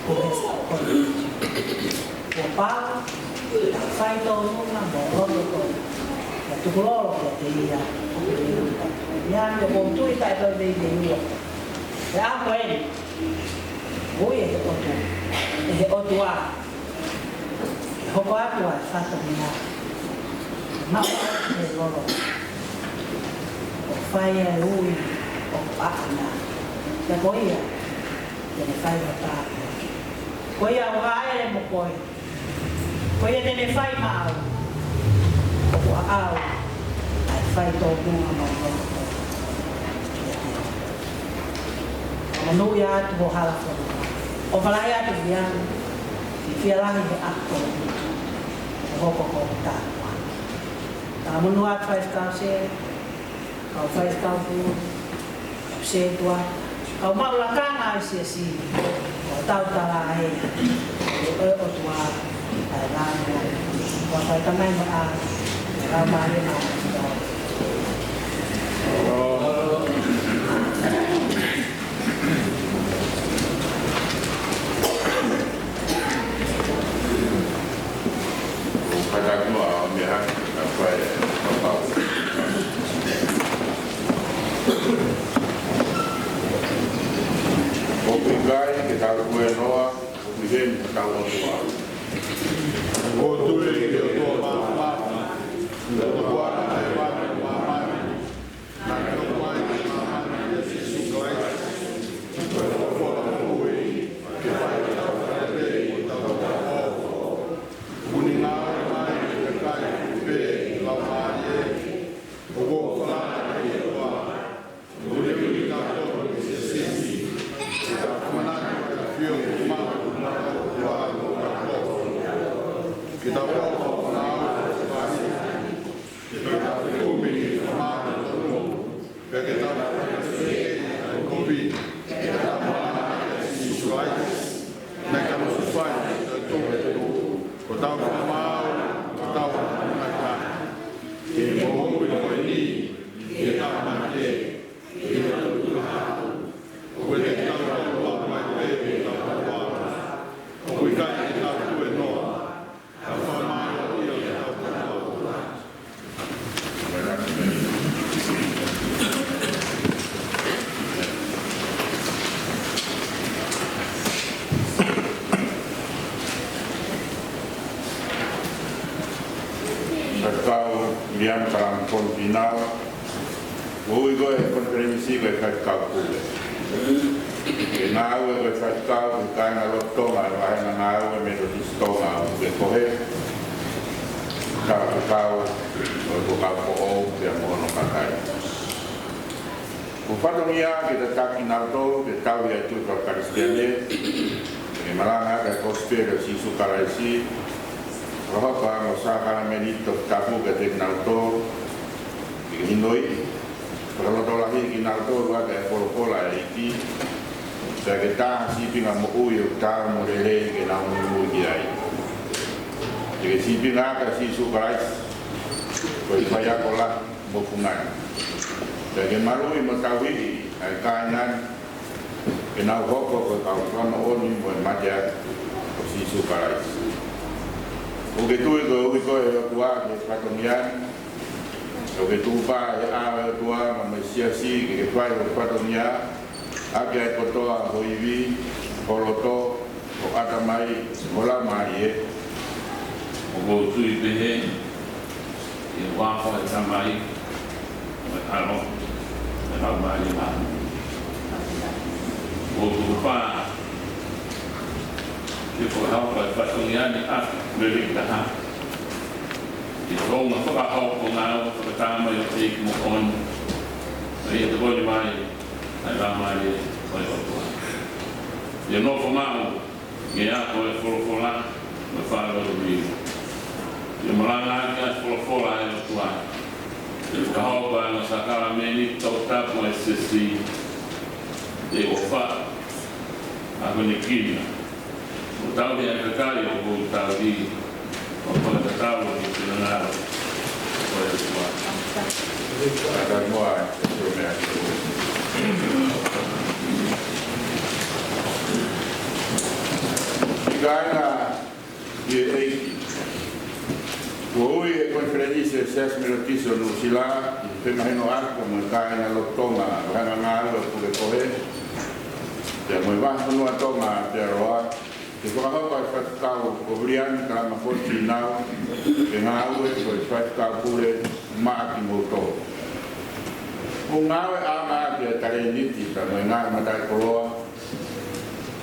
who has appointed you. Kuo pau ke tau faitōnunga mo loto tō, ʻo tukulolo kiate ia. Ia, ʻoku ou tui taʻe toe veiveiua. He ʻaho ko eni, ui ʻe he ʻOtua, ʻe he ʻOtua ke hoko atu ʻa e fatongia. Maʻu ʻa e lolo, ʻo fai ʻa e ui ʻoku ʻaʻana. Pea ko ia te ne fai ʻo tāpuekina. Ko ia ʻoku hāʻele mo koe, ko ia te ne fai maʻau. ʻOku ʻaʻau ʻa e faitōnunga mo loto tō. Monūʻia atu ho hala fonua. ʻOfa lahi atu ia, fiefia lahi he ʻaho ko eni. ʻO hoko ko e tāpuaki. Talamonū atu faifekau sē, kau faifekau pule, kau sētuata, kau maʻu lakanga ʻa e siasi, ʻo tau tala ai, ʻe ʻOtua ʻa e lāngilangi, ʻo fai tamai mo ʻa, ʻe lau mālie ma. ʻOku ʻikai ke tau tuēnoa, ʻoku ʻi heni ʻetau ʻOtua. ʻOku tui ki he ʻOtua Māfimafi, ʻOtua ʻa e ʻofa mo e māmani, naʻe ʻomai ʻi māmani ʻia Sīsū Kalaisi, ko e folofola moʻui, ke fai ʻetau fai pē ʻi hotau ʻOtua. ʻOku ne ngāue mai ʻi he kakai pē ʻi he Laumālie, ʻoku ou falala ki he ʻOtua, ʻoku ne ui kitautolu ki he siasi, ke tau ʻamanaki ki he ʻafio ʻoku maʻu ʻe he ʻOtua ʻi hotau ʻOtua. Ke tau ʻofa ʻo ngāue ʻo fai, ke tau fekumi ʻi he fakamoʻoni, pea ke tau fakamoʻoni ʻi he kovi. Tau fakamaau, tau fakamaau. Ke moʻui mo e niʻihi, ke tau mate, ke tau tuʻu hake. ʻOku ʻikai ke tau lau mai pē ke tau fakamaau. ʻOku ʻikai ke tau tuʻu noa. Tau fakamaau ia ke tau fakamaau. Faifekau Viliami Kalama Foti Finau, ʻoku ui koe he konifelenisi ko e Faifekau Pule. Ke ngāue ko e faifekau ki he kāinga lotu Tonga ʻo e Vāhenga Ngāue Metotisi Tonga ʻo Pukekohe. Tau ke kau ʻo e Fuakava Foʻou pea mo hono kakai. Ko e fatongia ke tataki kinautolu ke tauhi ʻa e tui faka-Kalisitiane, ke malanga ʻaki ʻa e Kosipeli ʻo Sīsū Kalaisi, fakahoko ʻa e ongo sākalamēniti toputapu kiate kinautolu, ke hinoi, fakalotolahi kinautolu ʻaki ʻa e folofola ʻa e ʻEiki, pea ke tā ha sīpinga moʻui ʻoku taau mo lelei ke nau muimui ki ai. Ke sīpinga ʻaki ʻa Sīsū Kalaisi, ko e faiako lahi mo fungani. Pea ke maluʻi mo tauhi ʻa e kāinga ni, ke nau hoko ko e kau fakamoʻoni mo e mateaki ʻo Sīsū Kalaisi. ʻOku ke tui ko e ui koe ʻe he ʻOtua ki he fatongia ni, ʻoku ke tukupā he ʻao ʻo e ʻOtua mo e Siasi ke ke fai ho fatongia, ʻaki ʻa e kotoa ho ivi, ho loto, ho ʻatamai, ho laumālie. ʻOku ou tui pehē, ʻi he huafa ʻo e Tamai, mo e ʻAlo, mo e Laumālie Māʻoniʻoni. ʻOku ou tukupā ke fakahoko ʻa e fatongia ni ʻaki lelei taha, ʻi he founga fakahoko ngāue fakatamaioʻeiki moʻoni, ʻa ia ʻe tokoni mai ʻa e Laumālie ʻo e ʻOtua. ʻIo, nofo maʻu ʻi he ako ʻo e folofola mo e fakalotolahi. ʻIo, malanga ʻaki ʻa e folofola ʻa e ʻOtua. ʻIo, fakahoko ʻa e ongo sākalamēniti toputapu ʻa e Siasi. ʻIo, ʻofa, akonekina, mo tauhi ʻa e kakai ʻoku ou tauhi, ʻo fakatatau ki he finangalo ʻo e ʻOtua. Kae ʻatā muʻa ʻa e meʻa. Kāinga ʻi he ʻEiki. Kuo ui ʻe he Konifelenisi ʻo e Siasi Metotisi ʻo Nuʻusila ki he femahinoʻaki mo e kāinga lotu Tonga, Vāhenga Ngāue ʻo Pukekohe, pea mo e Vahefonua Tonga ʻi Aotearoa, ke fakahoko ʻa e Faifekau ko Viliami Kalama Foti Finau ke ngāue ko e Faifekau Pule maʻa kimoutolu. Kuo ngāueʻanga ʻaki ʻa e talēniti pea mo e ngaahi mataʻikoloa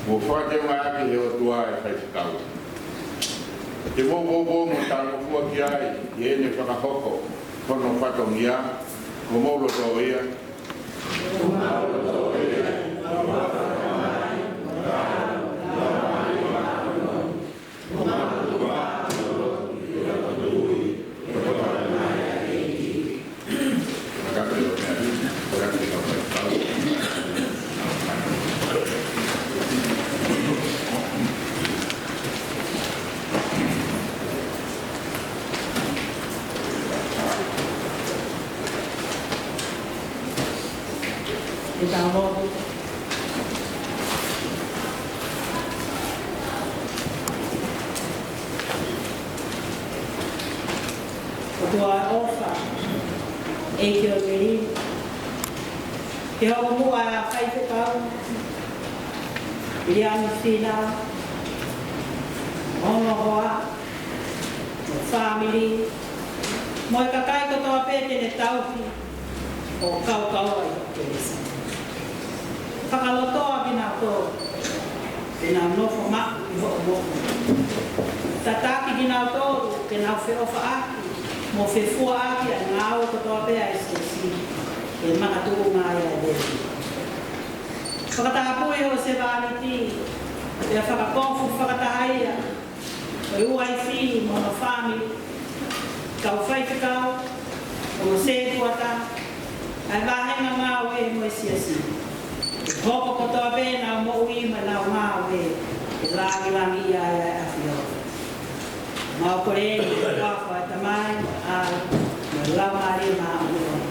kuo fakateunga ʻaki ʻe he ʻOtua ʻa e faifekau. Te mou poupou mo talangofua ki ai ʻi heʻene fakahoko hono fatongia, ko homou loto ia. Ke tau lotu. ʻOtua ʻofa, ʻEiki ʻo e melino, ke hoko muʻa ʻa e faifekau Viliami Finau, hono hoa, mo e fāmili, mo e kakai kotoa pē te ne tauhi ʻo kaukaua ʻi hoʻo kelesi. Fakalotoa kinautolu ke nau nofo maʻu ʻi hoʻo moʻui. Tataki kinautolu ke nau feʻofaʻaki mo fefuaʻaki ʻa e ngāue kotoa pē ʻa e Siasi ke makatuʻunga ai ʻa e lelei. Fakatapui hoʻo sevāniti, pea fakakofu fakataha ia mo e uaifi mo hono fāmili, kau faifekau, mo e sētuata, ʻa e vāhenga ngāue mo e Siasi. Ke hoko kotoa pē ʻenau moʻui mo ʻenau ngāue ke lāngilangiʻia ai ʻa e ʻAfiona. Mau kole eni ʻi he huafa ʻo e Tamai, ʻa e Laumālie Māʻoniʻoni.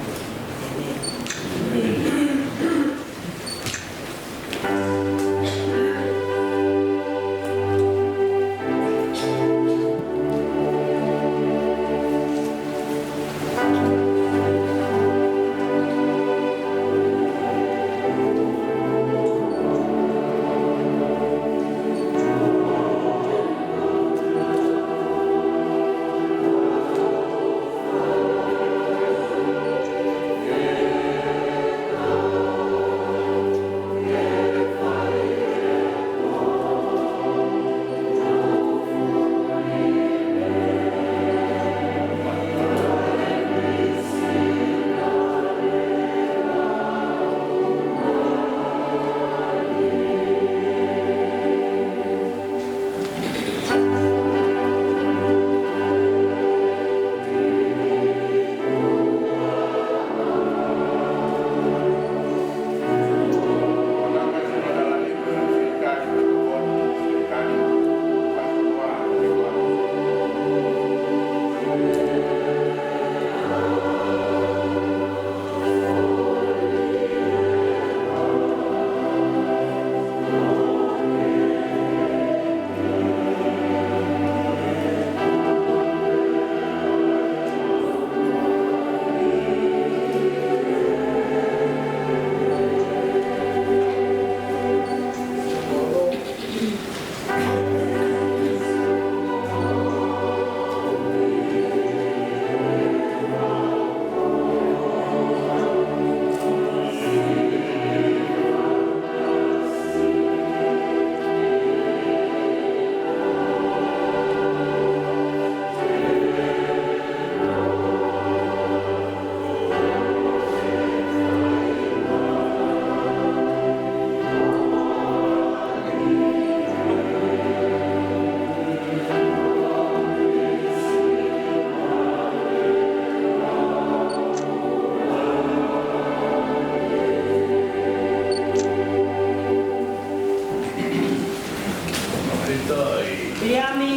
Viliami,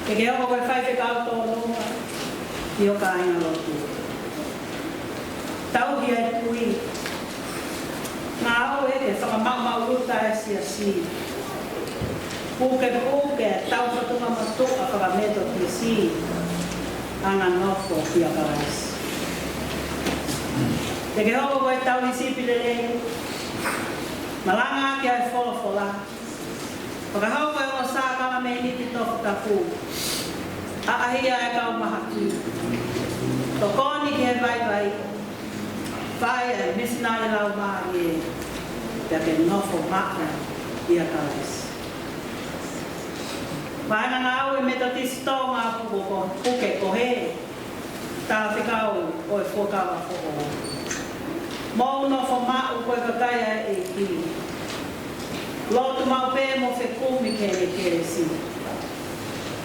te ke hoko ko e faifekau tōnounou ʻi ho kāingalotu. Tauhi ʻa e kui. Ngāue ke fakamaʻumaʻuluta e siasi. Pukepuke e taufatungamotuʻa fakaMetotisi anganofo kia Kalaisi. Te ke hoko ko e tauhi sipi lelei. Malangaʻaki ʻa e folofola. Fakahoko e ongo sākalamēniti toputapu. ʻAʻahia e kau mahaki. Tokoni ki he vaivai. Fai e misinale laumālie. Pea ke nofo maʻu ʻia Kalaisi. Fai e ngāue Metotisi Tonga Puke Ko-, Puke Kohe. Talafekau ʻo e Fuakava Foʻou. Mou nofo maʻu ko e kakai ʻa e ʻEiki. Lotu maʻu pē mo fekumi ki he kelesi.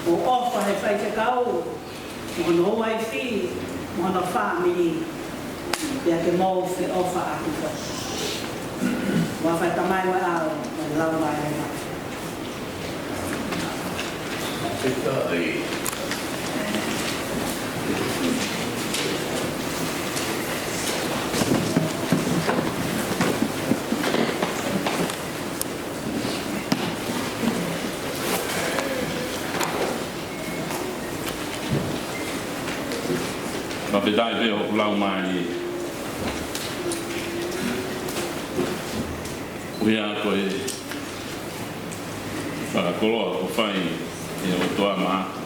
Mou ʻofa he faifekau, mo hono uaifi, mo hono fāmili. Pea ke mou feʻofaʻaki foki. Huafa ʻo e Tamai mo e ʻAlo, mo e Laumālie Māʻoniʻoni. Fakafetaʻi pē hoku laumālie. ʻOku ʻi ai ko e fakakoloa kuo fai ʻe he ʻOtua maʻaku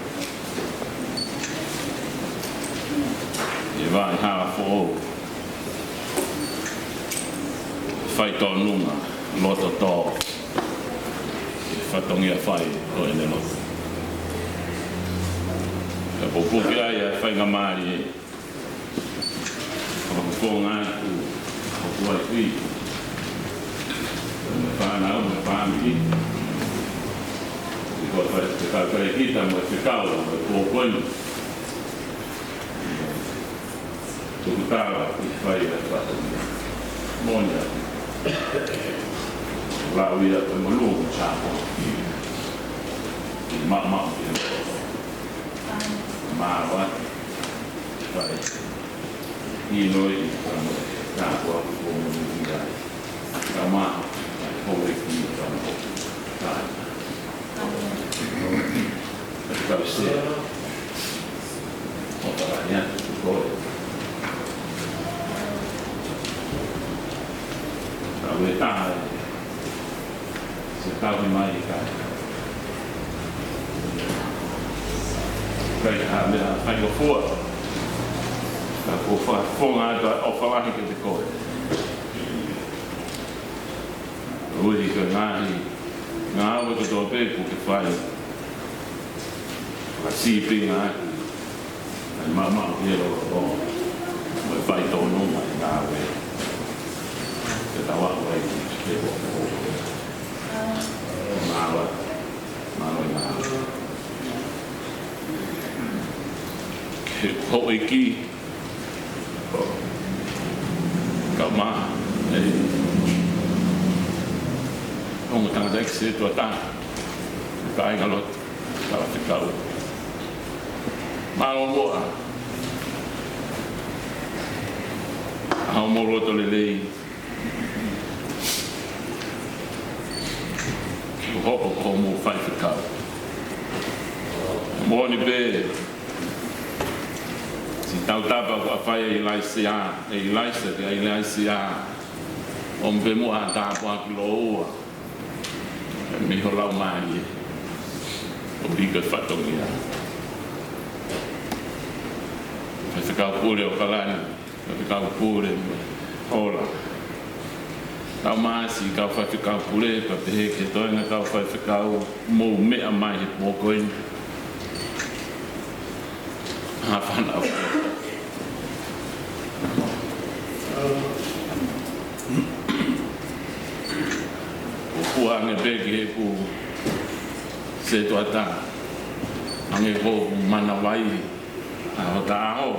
ʻi he vaʻa hala foʻou, fai tōnunga loto tō, ʻi he fatongia fai ʻo ʻene lotu. Ka ʻoku puke ai ʻa e faingamālie ʻo e fofonga ʻo hoku uaifi, mo e fānau, mo e fāmili, ʻi he kau fai, ʻi he kau faifekau mo e fekau ʻo e kuo ko eni. Tuku tala ki he fai ʻa e fatongia. Moʻoni ā. Lau ia ko e manu ʻo Sāmoa. ʻI māmā ʻo ia. Māua. Fai. ʻI noi i Sāmoa. Sāmoa ko e manu ia. Ka mā. Houʻeiki ka mā. Ka. Ka se. ʻO ka ia. Ko e. Ka me taha. Se tauhi mai ka. Kai ha meʻa, kai ko fua. Ka ko fa, fonga atu ʻofa lahi kiate koe. Ui ka ngaahi, ngāue kotoa pē kuo ke fai. Ka sīpinga ʻaki. ʻAi māmā ʻo ke lo lo. Mo e faitōnunga ʻi ngāue. Ke tau ako ai ki he ko ko. Māua. Māua ngāue. Ke houʻeiki. Ka mā. ʻEi. Ongo tangataʻeiki setuata. Kāingalotu. Faifekau. Mālō muʻa. ʻAho mo loto lelei. Ke hoko ko hoʻomou faifekau. Moʻoni pē. Siʻi tautapa ko ē ʻa e fai ʻe ʻIlaisiā, ʻe ʻIlaisa kia ʻIlaisiā. ʻOmi pē muʻa ha tāpuaki lōua. Mei ho laumālie. ʻO pika fatongia. Faifekau Pule ʻo Kalani. Faifekau Pule mo e hola. Tau māsi kau faifekau pule, pea pehē ki he toenga kau faifekau mou meʻa mai he pō ko eni. Ha fānau. ʻOku ʻange pē ki heʻeku setuata. ʻAnge ko ʻeku manavahē. ʻA hota ʻaho.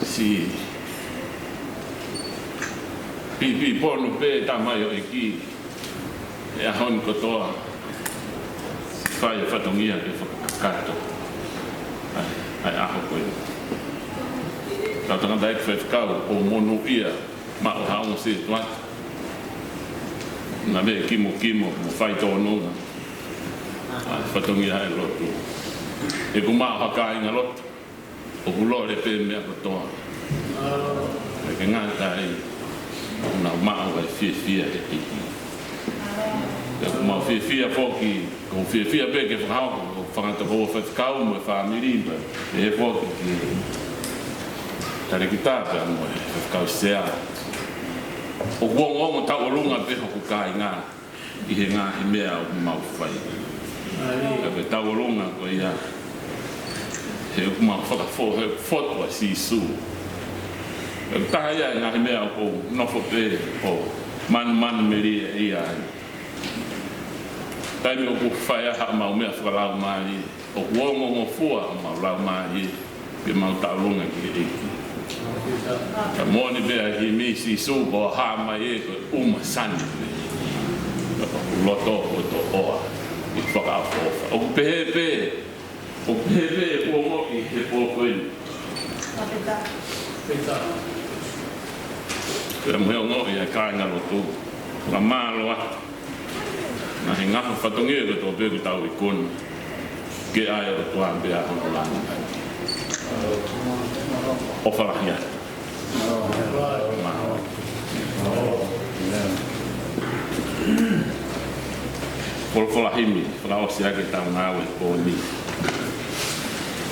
Siʻi pīpī ponu pē tamaioʻeiki. ʻI he ʻaho ni kotoa, fai e fatongia ke fakakakato ʻa e, ʻa e ʻaho ko ē. Kau tangataʻeiki faifekau ʻo monūʻia maʻu ha ongo setuata. Naʻa mei kimukimo mo faitōnunga ʻa e fatongia ʻa e lotu. ʻOku maʻu ha kāingalotu. ʻOku lole pē meʻa kotoa. ʻIkai ke ngata ai, ʻoku nau maʻu ʻa e fiefia he ʻEiki. ʻOku mau fiefia foki, ʻoku fiefia pē ke fakahoko, ʻoku fanga tokoua faifekau mo e fāmili pē, ʻe foki ki he talēkita pea mo e faifekau sea. ʻOku ongoongo tauʻolunga pē hoku kāinga. ʻI he ngaahi meʻa ʻoku mau fai. Ka ke tauʻolunga ko ia. He ʻoku mau fakafo-, he fotu ʻa Sīsū. He taha ia e ngaahi meʻa ʻoku nofo pē ʻo manumanumelie ia ai. Taimi ʻoku fai ai haʻamau meʻa fakalaumālie. ʻOku ongongofua homau laumālie, ke mau tauʻolunga ki he ʻEiki. Ka moʻoni pē ʻa e himi Sīsū ko e hā mai ē ko e ʻumasani. Ka ko e loto ko e toʻoa, ʻi he fakaʻofoʻofa. ʻOku pehē pē, ʻoku pehē pē ʻeku ongoʻi he pō ko eni. Pea mo e ongoʻi ʻa e kāingalotu. Ka mālō atu. Naʻe ngaahi fatongia kotoa pē ʻoku tau ikuna. Ke ʻai ʻOtua pē ʻa hono langi. ʻOfa lahi atu. Mālō. Folofola himi, fakaʻosi ʻaki ʻetau ngāue ko eni.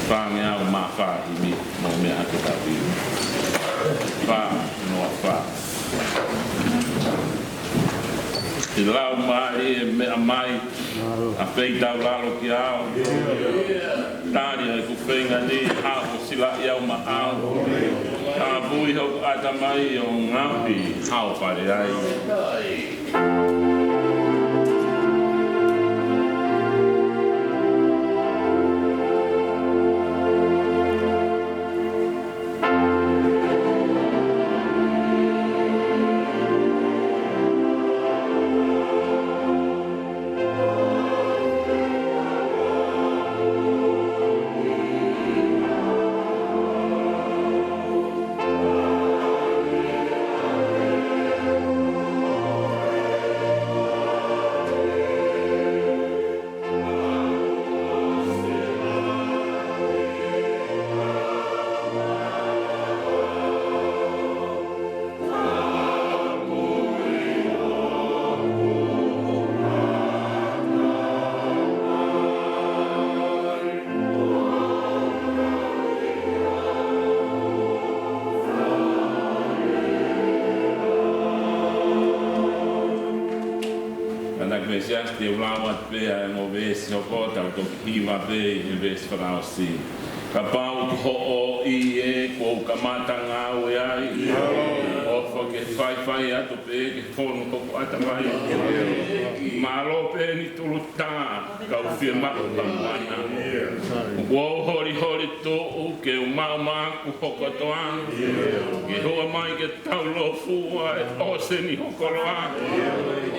Fāngeau mā fā himi, mou meʻa hake tau himi. Fā, noa fā. ʻE Laumālie, meʻa mai, ʻa fei tau lalo ki au. Tali ʻa ʻeku feinga ni, haʻu ʻo silaʻi au maʻau. Ka pui hoku ʻatamai ʻo ngaohi, haʻu ʻo fale ai. Siasi, te u lau atu pē ʻa e ongo veesi hoko, tau toki hiva pē ʻi he veesi fakaʻosi. Kapau ko hoʻo ʻie kuo u kamata ngāue ai, ʻofa ke faifai atu pē ke fonu hoku ʻatamai. Mālō pē ʻeni tulutā, kau fiemaʻu ka moana. Kuo u holiholi tuʻu ke u maʻu maʻaku hoku kotoa. Ke hua mai ke taulōfua e ʻōseni ho koloa.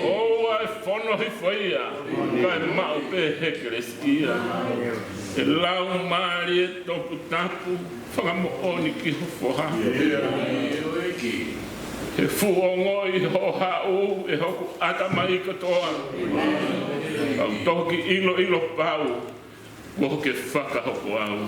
ʻOua ʻe fono hifo ia, kae maʻu pē he kelesi ia. ʻE Laumālie Toputapu, fakamoʻoni ki ho foha. He fuʻu ongoʻi hoʻo haʻu ʻe hoku ʻatamai kotoa. Kau toki ʻiloʻilo pau kuo ke fakahoko au.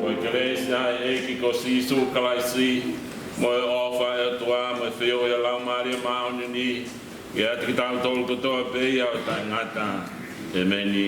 Ko e kelesi ʻa e ʻEiki ko Sīsū Kalaisi, mo e ʻofa ʻa e ʻOtua, mo e feohi ʻa e Laumālie Māʻoniʻoni, ke ʻiate kitautolu kotoa pē ʻo taʻengata. ʻĒmeni.